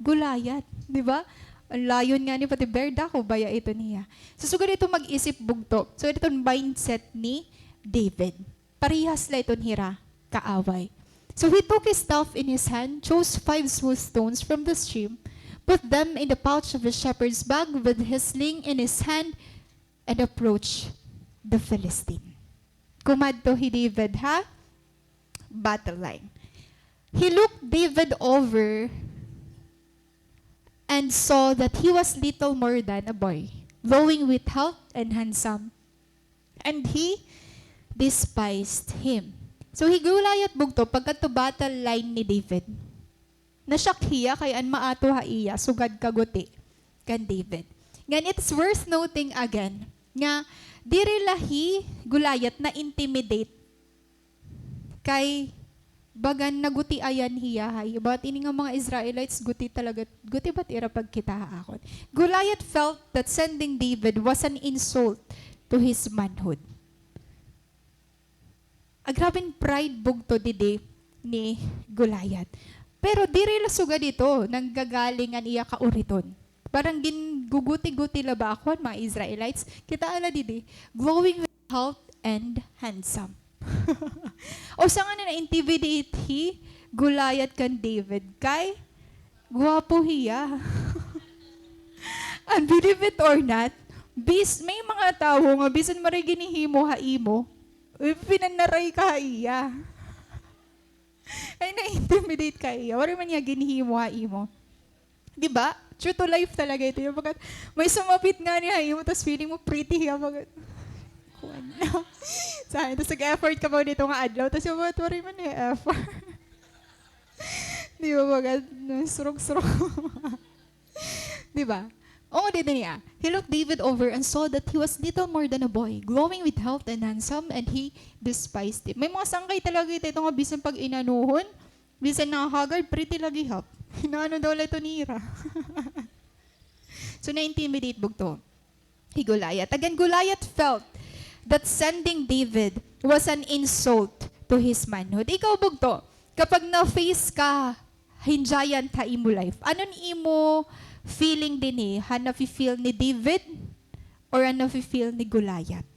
Goliath, di ba? An lion ngani pati bear, dako baya ito niya. So, sugad ito mag-isip bugto. Sugad ito an mindset ni David. Parehas la iton hira kaaway. So he took his staff in his hand, chose five smooth stones from the stream, put them in the pouch of his shepherd's bag with his sling in his hand, and approached the Philistine. Kumadto hi David ha battle line. He looked David over and saw that he was little more than a boy, glowing with health and handsome. And he despised him. So, hi Goliath bugto, pagkadto battle line ni David. Na-shock hiya kay an maato ha iya, sugad kaguti kan David. Ngan, it's worth noting again nga diri la hi Goliath na-intimidate kay bagan nagutiayan hiya ha iya. But ini nga mga Israelites, guti talaga, guti ba it ira pagkita ha akon? Goliath felt that sending David was an insult to his manhood. Ah, grabe an pride bugto didi ni Goliath. Pero diri la sugad ito nanggagaling an iya kauriton. Parang ginguguti-guti la ba ako an mga Israelites? Kitaa la didi, glowing with health and handsome. Usa ngani na-intimidate hi Goliath kan David kay gwapo hiya. And believe it or not, bis-, may mga tawo nga bisan waray ginhihimo ha imo, ipinanaray ka ha iya. Ay, na-intimidate ka ha iya. Waray man niya ginhihimo ha imo. Di ba? True to life talaga ito. Yung pagkat may sumapit ngani ha imo, tas feeling mo pretty hiya, pagkat, kuwan na. Sa akin, tas nag-effort ka pa dito nga adlaw, tas yung pagkat waray man niya effort. Di ba, pagkat, surog-surog. Di ba? Oo, didi niya. He looked David over and saw that he was little more than a boy, glowing with health and handsome, and he despised him. May mga sangkay talaga ito, ito nga bisan pag-inanuhon, bisan nahahagad, pretty lagi hap. Inaano daw la ito nira. So, na-intimidate bugto hi Goliath. Again, Goliath felt that sending David was an insult to his manhood. Ikaw, bugto, kapag na-face ka hin giant ha imo life, ano an imo feeling dinhi? Han nafe-feel ni David or han nafe-feel ni Goliath?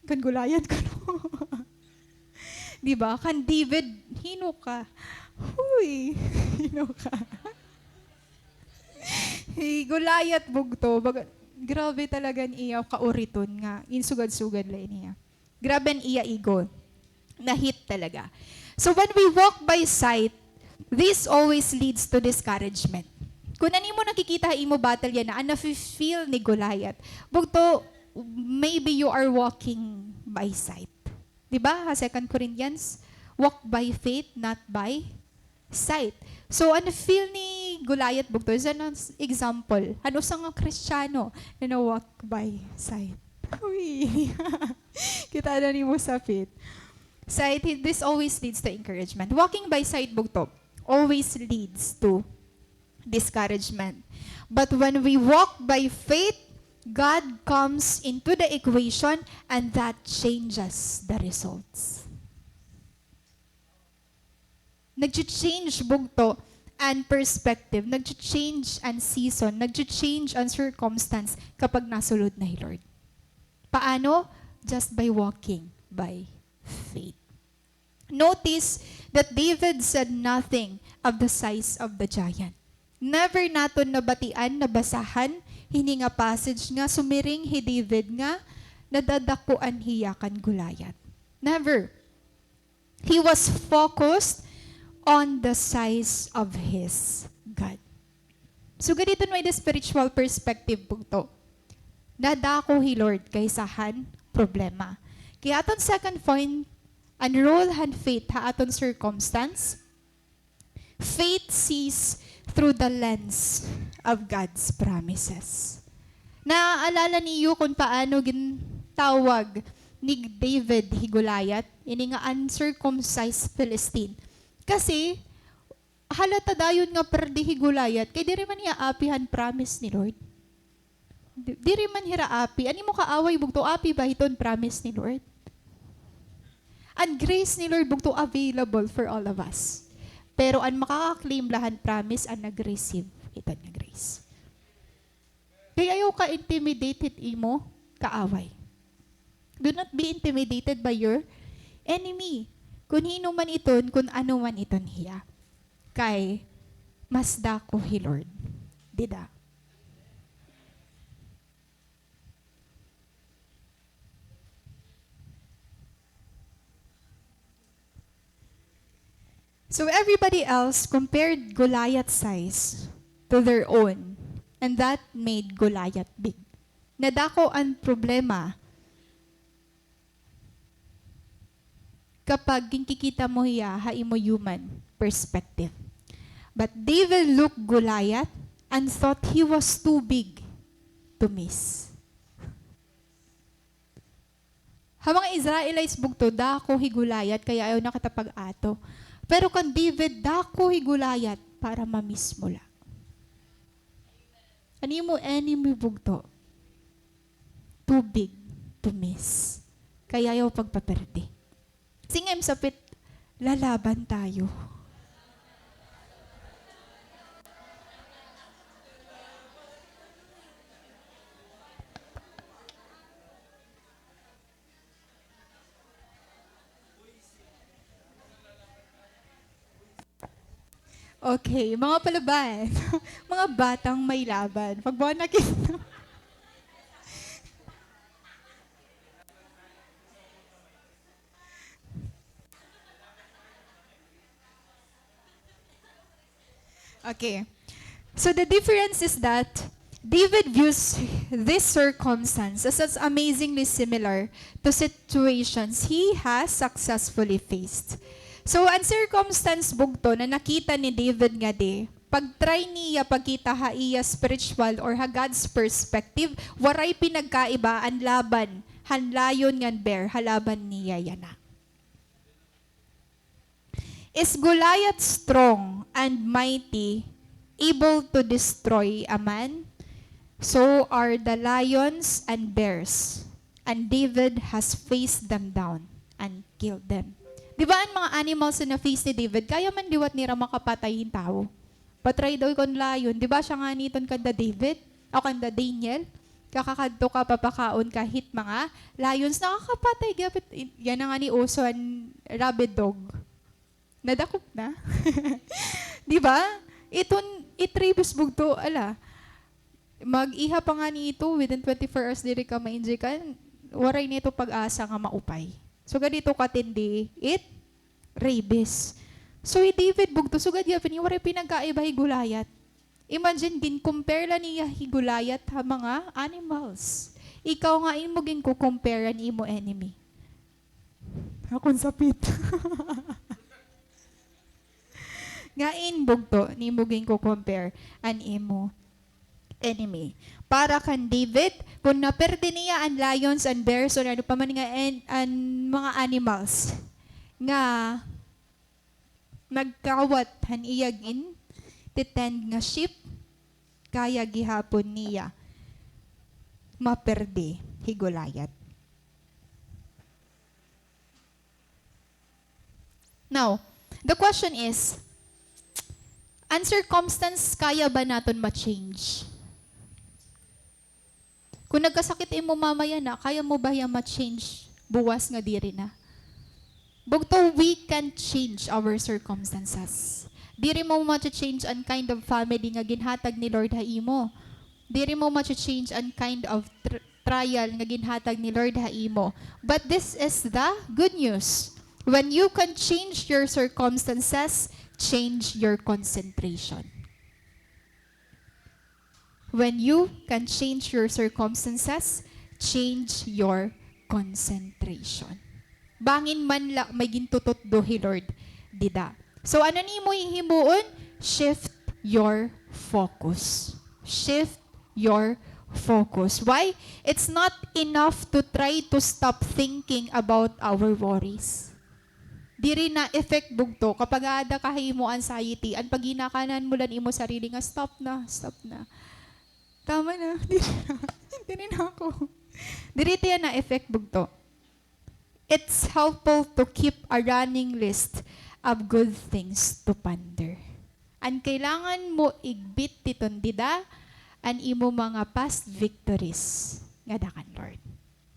Kan Goliath kuno. Di ba? Kan David, hin-o ka? Huy, hin-o ka? Hi Goliath bugto, baga, grabe talaga an iya kauriton nga, ginsugad-sugad la ini niya. Grabe an iya ego. Na-hit talaga. So when we walk by sight, this always leads to discouragement. Kon an imo nakikita ha imo battle yana, an nafe-feel ni Goliath. Bugto, maybe you are walking by sight. Di ba? Ha Second Corinthians, walk by faith, not by sight. So, an feel ni Goliath bugto is an example. An usa nga Kristiyano na na-walk by sight. Uy. Kita na nimo sa faith. Sight, this always leads to encouragement. Walking by sight bugto always leads to discouragement. But when we walk by faith, God comes into the equation and that changes the results. Nagcha-change bugto an perspective, nagcha-change an season, nagcha-change an circumstance kapag nasulod na hi Lord. Paano? Just by walking by faith. Notice that David said nothing of the size of the giant. Never naton nabatian, nabasahan hini nga passage nga sumiring hi David nga nadadakuan hiya kan Goliath. Never. He was focused on the size of his God. So, ganito na the spiritual perspective bugto. Nadako hi Lord kaysa han problema. Kaya aton second point, an role han faith ha aton circumstance. Faith sees through the lens of God's promises. Naaalala niyo kung paano gintawag ni David hi Goliath, ini nga uncircumcised Philistine? Kasi, halata dayon nga perde hi Goliath, kay diri man hiya api han promise ni Lord. Di-, diri man hira api. An imo kaaway bugto, api ba hiton promise ni Lord? An grace ni Lord bugto available for all of us. Pero an makaka-claim la han promise an nag-receive hiton nga grace. Kay ayaw ka intimidate hit imo kaaway. Do not be intimidated by your enemy. Kun hin-o man iton, kun ano man iton hiya. Kay mas dako hi Lord dida. So everybody else compared Goliath's size to their own, and that made Goliath big. Nadako an problema kapag ginkikita mo hiya ha imo human perspective. But David looked Goliath and thought he was too big to miss. Ha mga Israelites bugto, dako hi Goliath, kaya ayaw na kita pag-ato. Pero kan David, dako hi Goliath para ma-miss mo la. An imo enemy bugto, too big to miss. Kaya ayaw pagpaperde. Sing-a im sapit, lalaban tayo. Okay, mga palaban. Mga batang may laban. Pag buwan na kita. Okay. So the difference is that David views this circumstance as, as amazingly similar to situations he has successfully faced. So, an circumstance bugto na nakita ni David ngadi, pag-try niya pagkita ha iya spiritual or ha God's perspective, waray pinagkaiba an laban han lion ngan bear ha laban niya yana. Is Goliath strong and mighty, able to destroy a man? So are the lions and bears, and David has faced them down and killed them. Di ba an mga animals na na-face ni David, kaya man liwat nira makapatay hin tawo? Patry daw kon lion. Di ba siya ngani iton kanda David? O kanda Daniel? Kakakadto ka, papakaon ka hit mga lions. Nakakapatay gihapon. Yana ngani uso an rabid dog. Nadakop na. Di ba? Iton, it rabies bugto, ala. Mag-iha pa ngani ito, within twenty-four hours, diri ka ma-injectan. Waray na ito pag-asa nga maupay. Sugad ito katindi it rabies. So, hi David bugto, sugad gihapon, waray pinagkaiba hi Goliath. Imagine, gin-compare la niya hi Goliath ha mga animals. Ikaw nga imo ginko-compare an imo enemy. Akon sapit. Ngain bugto nimo ginko-compare an imo enemy? Para kan David, kon naperde niya an lions, an bears, or ano pa man nga en-, an mga animals nga nagkawat han iya gin-tend nga sheep, kaya gihapon niya maperde hi Goliath. Now, the question is, an circumstance kaya ba naton ma-change? Kon nagkasakit imo mama yana, kaya mo ba hiya ma-change buwas nga diri na? Bugto, we can change our circumstances. Diri mo ma-change an kind of family nga ginhatag ni Lord ha imo. Diri mo ma-change an kind of tr- trial nga ginhatag ni Lord ha imo. But this is the good news. When you can change your circumstances, change your concentration. When you can change your circumstances, change your concentration. Bangin man la may gintututdo hi Lord dida. So, ano nimo hihimuon? Shift your focus. Shift your focus. Why? It's not enough to try to stop thinking about our worries. Diri na effect bugto kapag aada ka ha imo anxiety, an pagginakanan mo la an imo sarili nga, "Stop na, stop na. Tama na, diri na. Diri na ako." Diri tiya na effect bugto. It's helpful to keep a running list of good things to ponder. An kailangan mo igbit titon dida, an imo mga past victories ngada kan Lord.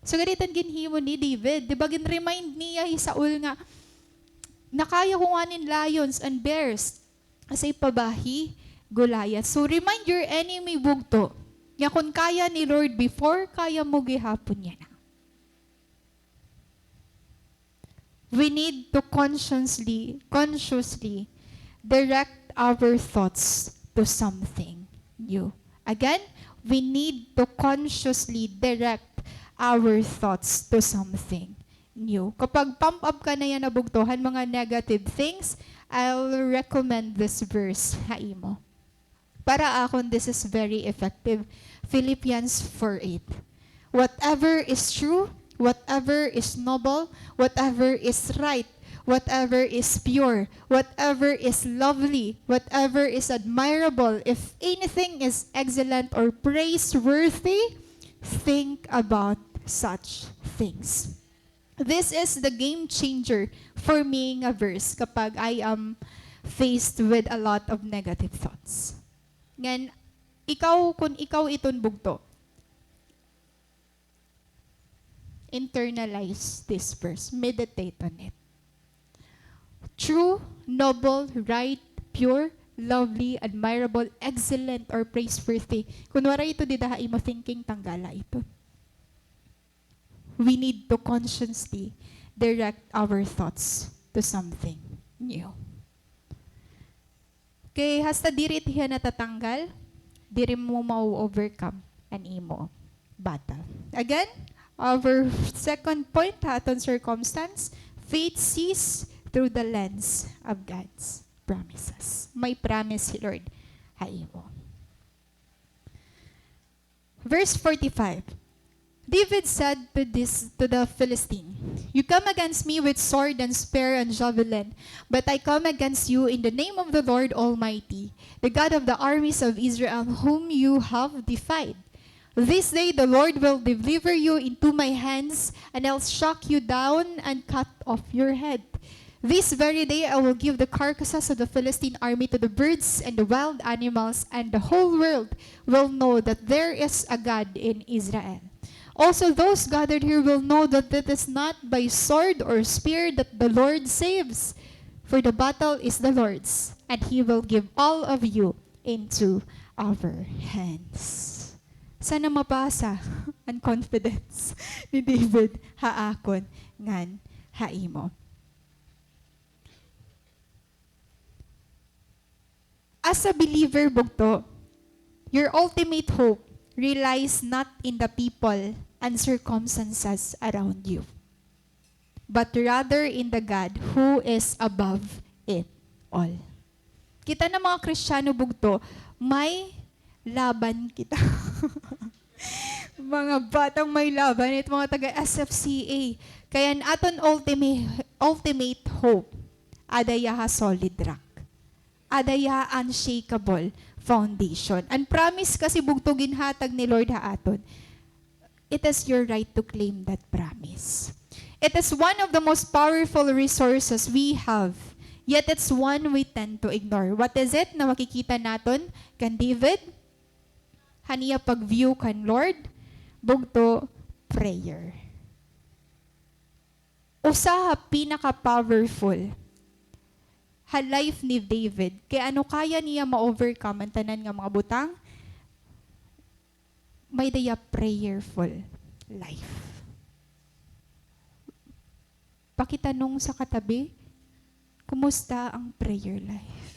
So, gani iton ginhimo ni David. Di ba, gin-remind niya hi Saul nga, "Nakaya ko ngani an lions and bears. Asya pa ba hi Goliath?" So, remind your enemy, bugto, nga kon kaya ni Lord before, kaya mo gihapon yana. We need to consciously, consciously direct our thoughts to something new. Again, we need to consciously direct our thoughts to something new. Kapag pump up ka na yana, bugto, han mga negative things, I'll recommend this verse ha imo. Para akon, this is very effective. Philippians four eight. "Whatever is true, whatever is noble, whatever is right, whatever is pure, whatever is lovely, whatever is admirable, if anything is excellent or praiseworthy, think about such things." This is the game changer for me nga verse kapag I am faced with a lot of negative thoughts. Ngan, ikaw, kun ikaw iton, bugto, internalize this verse. Meditate on it. True, noble, right, pure, lovely, admirable, excellent, or praiseworthy. Kun waray ito dida ha imo thinking, tanggala ito. We need to consciously direct our thoughts to something new. Kay hasta diri it hiya natatanggal, diri mo ma-overcome an imo battle. Again, our second point ha aton circumstance, faith sees through the lens of God's promises. May promise hi Lord ha imo. Verse forty-five. David said to this, to the Philistine, "You come against me with sword and spear and javelin, but I come against you in the name of the Lord Almighty, the God of the armies of Israel, whom you have defied. This day the Lord will deliver you into my hands, and I'll strike you down and cut off your head. This very day I will give the carcasses of the Philistine army to the birds and the wild animals, and the whole world will know that there is a God in Israel. Also, those gathered here will know that it is not by sword or spear that the Lord saves, for the battle is the Lord's, and He will give all of you into our hands." Sana mapasa an confidence ni David ha akon ngan ha imo. As a believer, bugto, your ultimate hope relies not in the people and circumstances around you, but rather in the God who is above it all. Kita na mga Kristiyano bugto, may laban kita. Mga batang may laban, it mga taga S F C A. Kay an aton ultima-, ultimate hope, ada hiya ha solid rock. Ada hiya ha unshakable foundation. An promise kasi bugto ginhatag ni Lord ha aton. It is your right to claim that promise. It is one of the most powerful resources we have, yet it's one we tend to ignore. What is it na makikita naton kan David? Han iya pag-view kan Lord, bugto, prayer. Usa ha pinaka-powerful ha life ni David, kay ano kaya niya ma-overcome an tanan nga mga butang, may-ada hiya prayerful life. Pakitanong sa katabi, kumusta ang prayer life?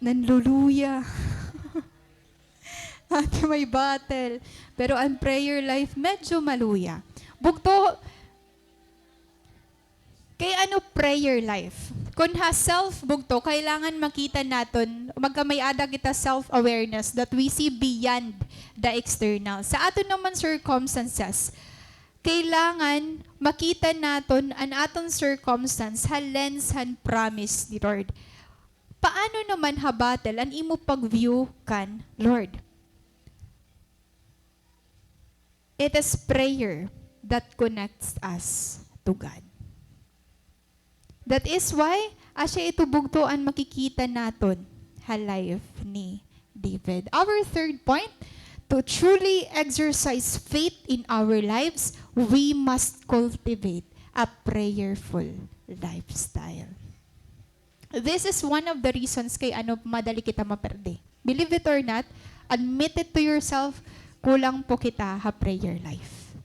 Nanluluya. Ate, may battle. Pero ang prayer life, medyo maluya. Bugto, kay ano prayer life? Kun ha self bugto, kailangan makita naton, magkamay-ada kita self-awareness that we see beyond the external. Sa aton naman circumstances, kailangan makita naton an aton circumstance ha lens han promise ni Lord. Paano naman ha battle an imo pag-view kan Lord? It is prayer that connects us to God. That is why, asya ito bugto an makikita naton ha life ni David. Our third point, to truly exercise faith in our lives, we must cultivate a prayerful lifestyle. This is one of the reasons kay ano madali kita maperde. Believe it or not, admit it to yourself, kulang po kita ha prayer life.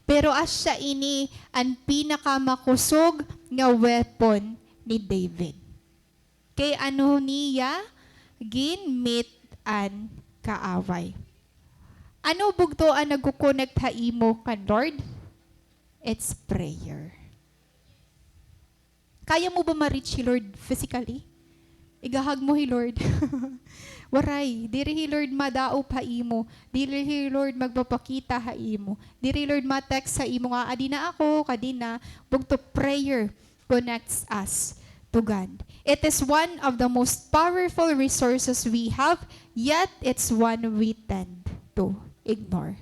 Pero asya ini an pinakamakusog nga weapon ni David. Kay ano niya ginmit an kaaway. Ano bugto an nagko-connect ha imo kan Lord? It's prayer. Kaya mo ba ma-reach hi Lord physically? Igahag mo hi Lord. Waray, diri hi Lord madaop ha imo. Diri hi Lord magpapakita ha imo. Diri hi Lord ma-text ha imo nga, "Adi na ako, kadi na." Bugto, prayer connects us to God. It is one of the most powerful resources we have, yet it's one we tend to ignore.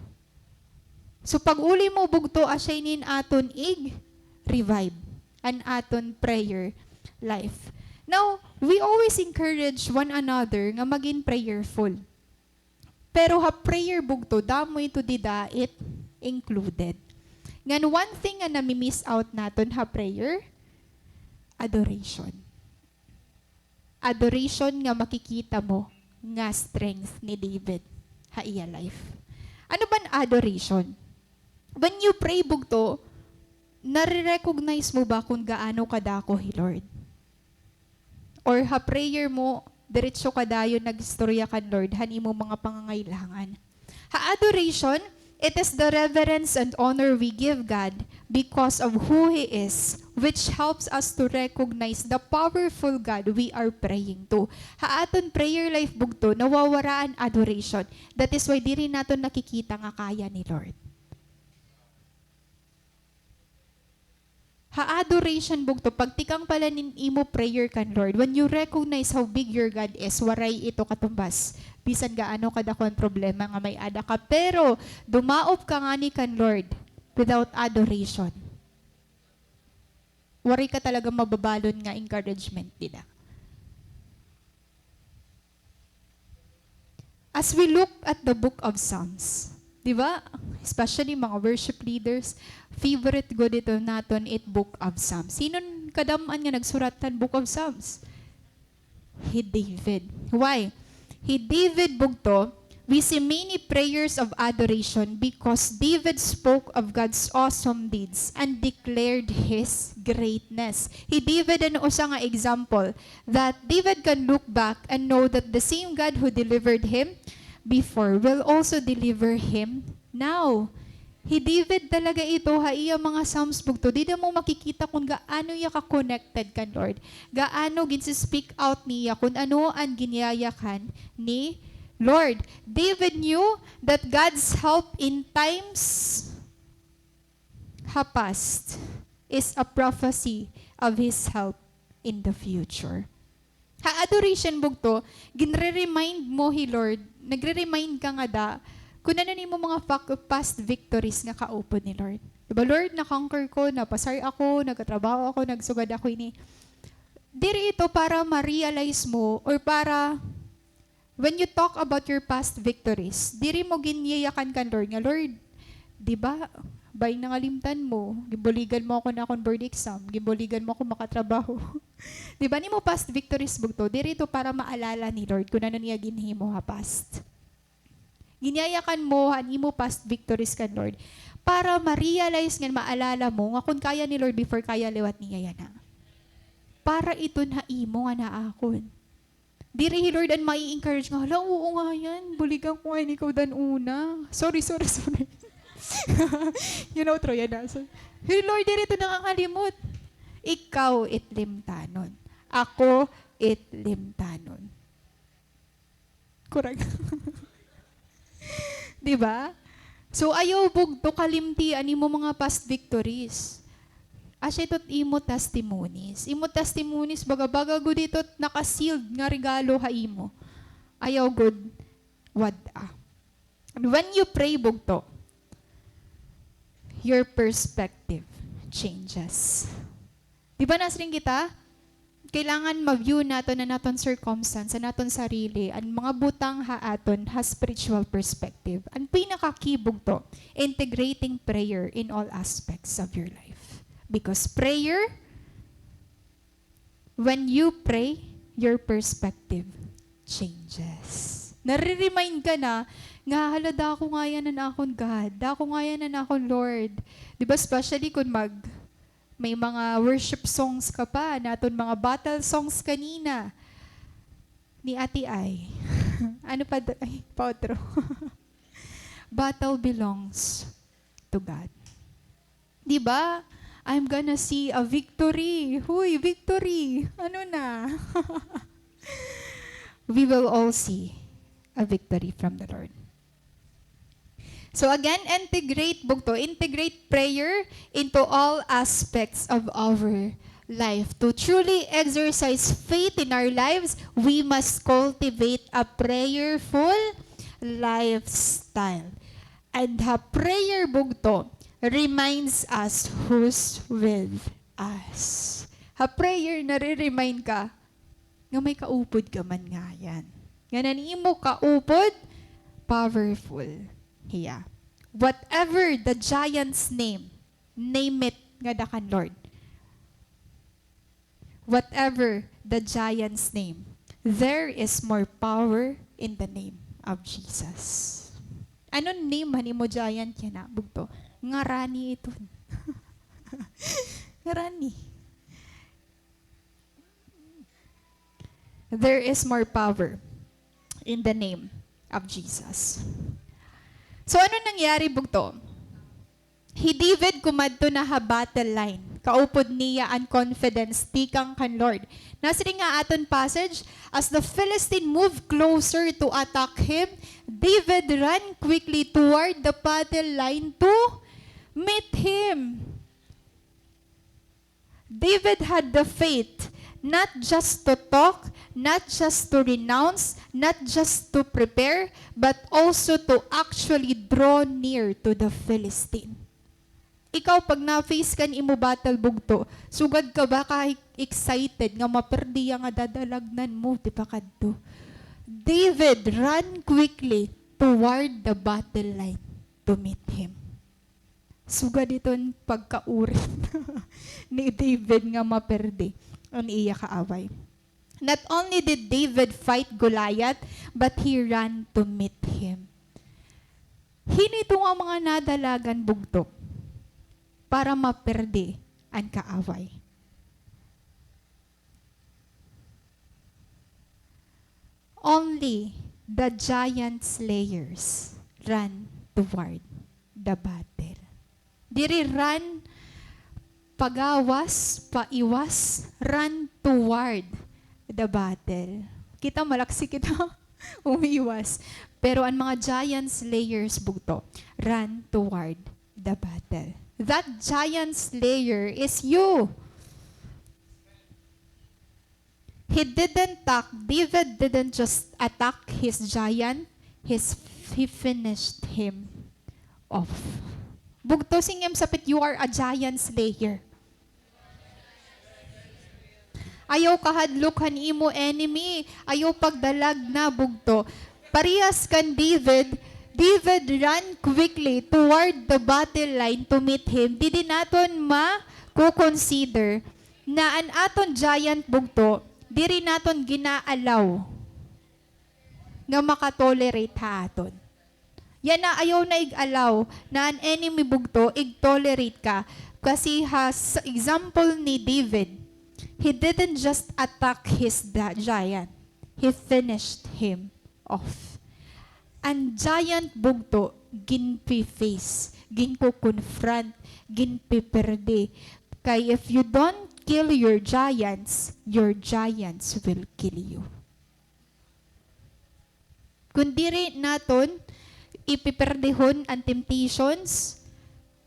So, pag-uli mo, bugto, asya ini an aton ig-revive an aton prayer life. Now, we always encourage one another nga magin prayerful. Pero ha prayer, bugto, damo ito dida it included. Ngan one thing nga nami-miss out naton ha prayer, adoration. Adoration nga makikita mo nga strength ni David ha iya life. Ano ba an adoration? When you pray, bugto, nare-recognize mo ba kun gaano kadako hi Lord? Or ha prayer mo, diretso ka dayon nag-istorya kan Lord han imo mga pangangailangan? Ha adoration, it is the reverence and honor we give God because of who He is, which helps us to recognize the powerful God we are praying to. Ha aton prayer life, bugto, nawawara an adoration. That is why diri naton nakikita nga kaya ni Lord. Ha adoration, bugto, pagtikang pa la nin imo prayer kan Lord, when you recognize how big your God is, waray ito katumbas bisan gaano kadako an problema nga may-ada ka. Pero dumaop ka ngani kan Lord without adoration, waray ka talaga mababalon nga encouragement dida. As we look at the book of Psalms, di ba? Especially mga worship leaders, favorite gud ito naton it book of Psalms. Sino an kadam-an nga nagsurat han book of Psalms? Hi David. Why? Hi David, bugto, we see many prayers of adoration because David spoke of God's awesome deeds and declared His greatness. Hi David an usa nga example that David can look back and know that the same God who delivered him before will also deliver him now. Hi David talaga ito, ha iya mga Psalms bugto, dida mo makikita kon gaano iya ka-connected kan Lord. Gaano ginsi-speak out niya kon ano an ginyayakan ni Lord. David knew that God's help in times ha past is a prophecy of His help in the future. Ha adoration bugto, ginre-remind mo hi Lord, nagre-remind ka ngada kon ano an imo mga fa-, past victories nga kaupod ni Lord. Di ba, "Lord, na-conquer ko, napasar ako, nagkatrabaho ako, nagsugad ako ini." Diri ito para ma-realize mo or para when you talk about your past victories, diri mo ginyayakan kan Lord nga, "Lord, di ba, bangin nangalimtan mo, ginbuligan mo ako han akon board exam, ginbuligan mo ako makatrabaho." Di ba, an imo past victories bugto, diri ito para maalala ni Lord kon ano niya ginhimo ha past. Ginyayakan mo an imo past victories kan Lord para ma-realize ngan maalala mo nga kon kaya ni Lord before, kaya liwat niya yana. Para iton ha imo ngan ha akon. Diri hi Lord an mai-encourage nga, "Hala, oo nga yan. Buligan ko nga ini ikaw dan una. Sorry, sorry, sorry." You know, true yana. So, hi Lord, diri ito nangangalimot. Ikaw it limtanon. Ako it limtanon. Correct. Di ba? So, ayaw bugto kalimti an imo mga past victories. Asya ito it imo testimonies. Imo testimonies, baga-baga gud ito it naka-sealed nga regalo ha imo. Ayaw gud wad-a. And when you pray, bugto, your perspective changes. Di ba nasiring kita? Kailangan ma-view naton an aton circumstance, an aton sarili, an mga butang ha aton ha spiritual perspective. An pinaka-key bugto, integrating prayer in all aspects of your life. Because prayer, when you pray, your perspective changes. Nare-remind ka na nga, "Hala, dako nga yan an akon God. Dako nga yan an akon Lord." Di ba, especially kung mag- May mga worship songs ka pa, an aton mga battle songs kanina ni Ate Ai. Ano pa, ay, pa otro. Battle belongs to God. Di ba? I'm gonna see a victory. Huy, victory! Ano na? We will all see a victory from the Lord. So again, integrate, bugto, integrate prayer into all aspects of our life. To truly exercise faith in our lives, we must cultivate a prayerful lifestyle. And ha prayer, bugto, reminds us who's with us. Ha prayer, nare-remind ka nga may kaupod ka man ngayan. Ngan an imo kaupod, powerful hiya. Whatever the giant's name, name it ngada kan Lord. Whatever the giant's name, there is more power in the name of Jesus. Ano name han imo giant yana, bugto? Ngarani iton. Ngarani. There is more power in the name of Jesus. So, ano nangyari, bugto? Hi David kumadto na ha battle line. Kaupod niya an confidence tikang kan Lord. Nasiring nga aton passage, as the Philistine moved closer to attack him, David ran quickly toward the battle line to meet him. David had the faith not just to talk, not just to renounce, not just to prepare, but also to actually draw near to the Philistine. Ikaw, pag na-face ka han imo battle, bugto, sugad ka ba ka excited nga maperde hiya nga dadalagnan mo, di ba kadto? David ran quickly toward the battle line to meet him. Sugad iton pagkaurit ni David nga maperde an iya kaaway. Not only did David fight Goliath, but he ran to meet him. Hin-o ito nga mga nadalagan, bugto, para maperde an kaaway? Only the giant slayers run toward the battle. Diri run pagawas, paiwas, run toward the battle. Kita, malaksi kita umiwas. Pero an mga giant slayers, bugto, run toward the battle. That giant slayer is you. He didn't attack, David didn't just attack his giant, he's, he finished him off. Bugto, sing im sapit, you are a giant slayer. Ayaw kahadlok han imo enemy. Ayaw pagdalag na, bugto. Parehas kan David, David ran quickly toward the battle line to meet him. Didi naton mako-consider na an aton giant, bugto, diri naton gina-allow nga maka-tolerate ha aton. Yana, ayaw na ig-allow na an enemy, bugto, ig-tolerate ka. Kasi ha s-, example ni David, he didn't just attack his da-, giant. He finished him off. An giant, bugto, ginpi-face, ginko-confront, ginpiperde. Kay if you don't kill your giants, your giants will kill you. Kun diri naton ipiperdehon an temptations,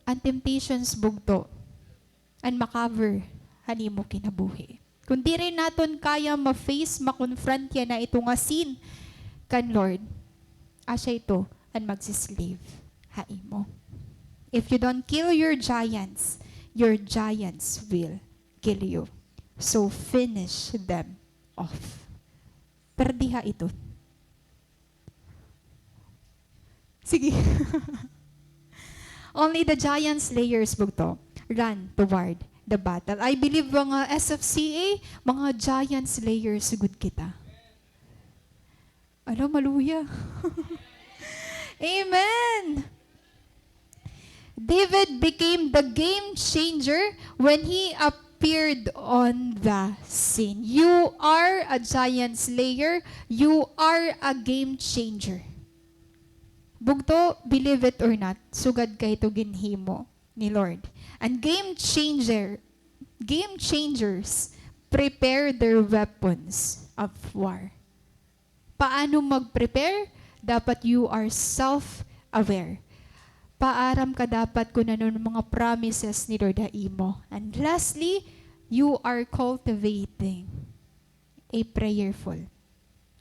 an temptations, bugto, an ma-cover han imo kinabuhi. Kun diri naton kaya ma-face, ma-confront yana ito nga sin kan Lord, asya ito an magsi-slave ha imo. If you don't kill your giants, your giants will kill you. So finish them off. Perdiha ito. Sige. Only the giant slayers, bugto, run toward the battle. I believe, mga S F C A, mga giant slayers gud kita. Ala, maluya. Amen. David became the game changer when he appeared on the scene. You are a giant slayer. You are a game changer. Bugto, believe it or not, sugad kay ito ginhimo ni Lord. And game changer, game changers prepare their weapons of war. Paano mag-prepare? Dapat you are self-aware. Paaram ka dapat kun ano an mga promises ni Lord ha imo. And lastly, you are cultivating a prayerful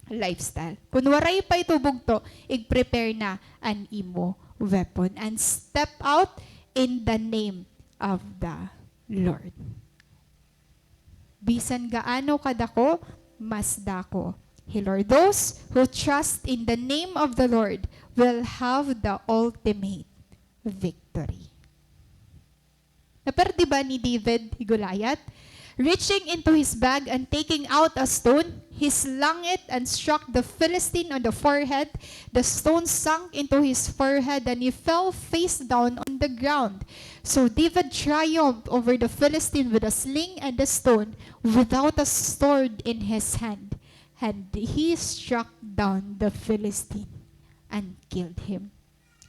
lifestyle. Kun waray pa ito, bugto, ig-prepare na an imo weapon and step out in the name of the Lord. Bisan gaano kadako, mas dako hi Lord. Those who trust in the name of the Lord will have the ultimate victory. Naperdi ba ni David hi Goliath? Reaching into his bag and taking out a stone, he slung it and struck the Philistine on the forehead. The stone sunk into his forehead and he fell face down on the ground. So David triumphed over the Philistine with a sling and a stone, without a sword in his hand. And he struck down the Philistine and killed him.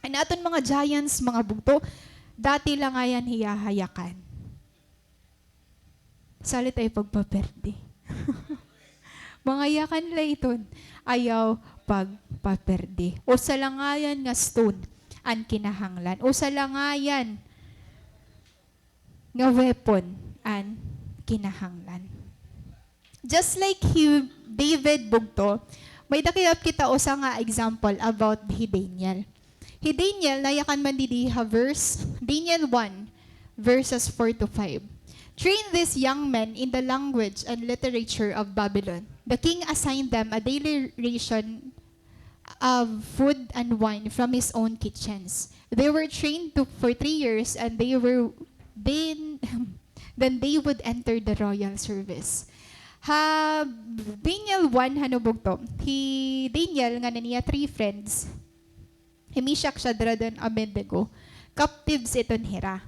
An aton mga giants, mga bugto, dati la ngay-an hiya ha yakan. Salit ayaw pagpaperdi. Mga yakan la iton, ayaw pagpaperdi. Usa la ngay-an nga stone an kinahanglan. Usa la ngay-an nga weapon an kinahanglan. Just like hi David, bugto, may-ada kita usa nga example about hi Daniel. Hi Daniel, nayakan man didi ha verse, Daniel one, verses four to five. "Train these young men in the language and literature of Babylon." The king assigned them a daily ration of food and wine from his own kitchens. They were trained to, for three years, and they were then, then they would enter the royal service. Ha Daniel one, hano bugto, hi Daniel ngan an iya three friends, hi Meshach, Shadrach, and Abednego, captives iton hira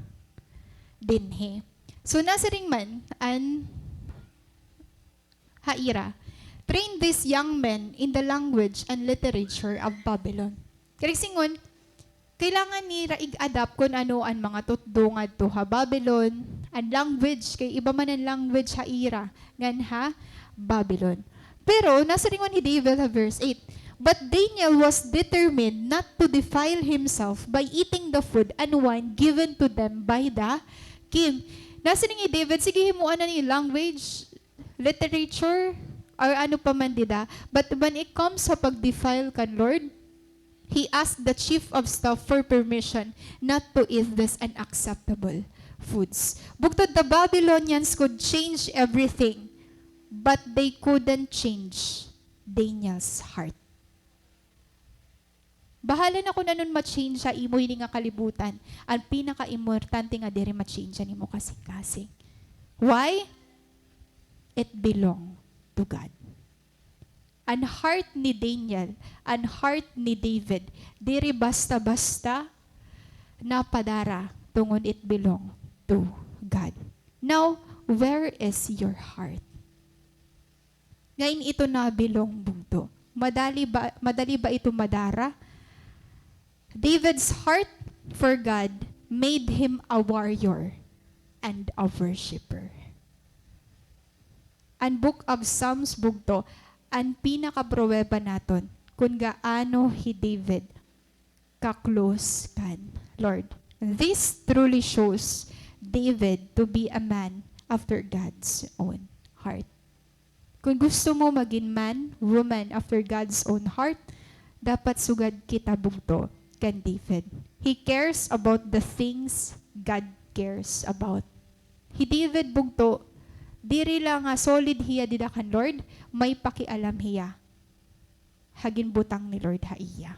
dinhi. So, nasiring man an ha ira, "Train these young men in the language and literature of Babylon." Karuyag sidngon, Kailangan nira ig-adapt kun ano an mga tutdo ngadto ha Babylon, an language, kay iba man an language ha ira, ngan ha Babylon. Pero, nasiring man hi David ha verse eight, "But Daniel was determined not to defile himself by eating the food and wine given to them by the king." Nasiring hi David, sige, himoan na ni language, literature, or ano pa man dida. But when it comes sa pag-defile kan Lord, he asked the chief of staff for permission not to eat this unacceptable foods. Bugto, the Babylonians could change everything, but they couldn't change Daniel's heart. Bahala na kun ano an ma-change ha imo hini nga kalibutan. An pinakaimportante nga diri ma-change an imo kasingkasing. Why? It belong to God. An heart ni Daniel, an heart ni David, diri basta-basta napadara, tungod it belong to God. Now, where is your heart? Ngain ito nabilong, bugto? Madali ba, madali ba ito madara? David's heart for God made him a warrior and a worshipper. An Book of Psalms, bugto, an pinakapruweba naton kun gaano hi David ka-close kan Lord. This truly shows David to be a man after God's own heart. Kun gusto mo magin man, woman after God's own heart, dapat sugad kita, bugto, kan David. He cares about the things God cares about. Hi David, bugto, diri la nga solid hiya dida kan Lord, may pakialam hiya ha ginbutang ni Lord ha iya.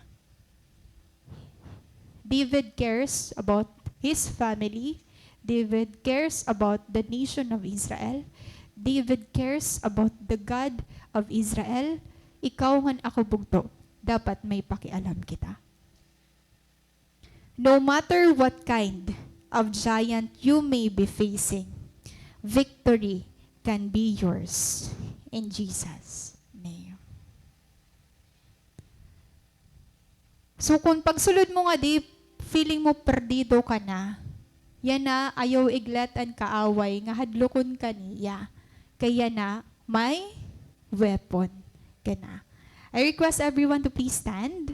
David cares about his family. David cares about the nation of Israel. David cares about the God of Israel. Ikaw ngan ako, bugto, dapat may pakialam kita. No matter what kind of giant you may be facing, victory can be yours in Jesus' name. So, kun pagsulod mo ngadi, feeling mo perdido ka na, yana, ayaw ig-let an kaaway nga hadlokon ka niya. Kay yana, may weapon ka na. I request everyone to please stand.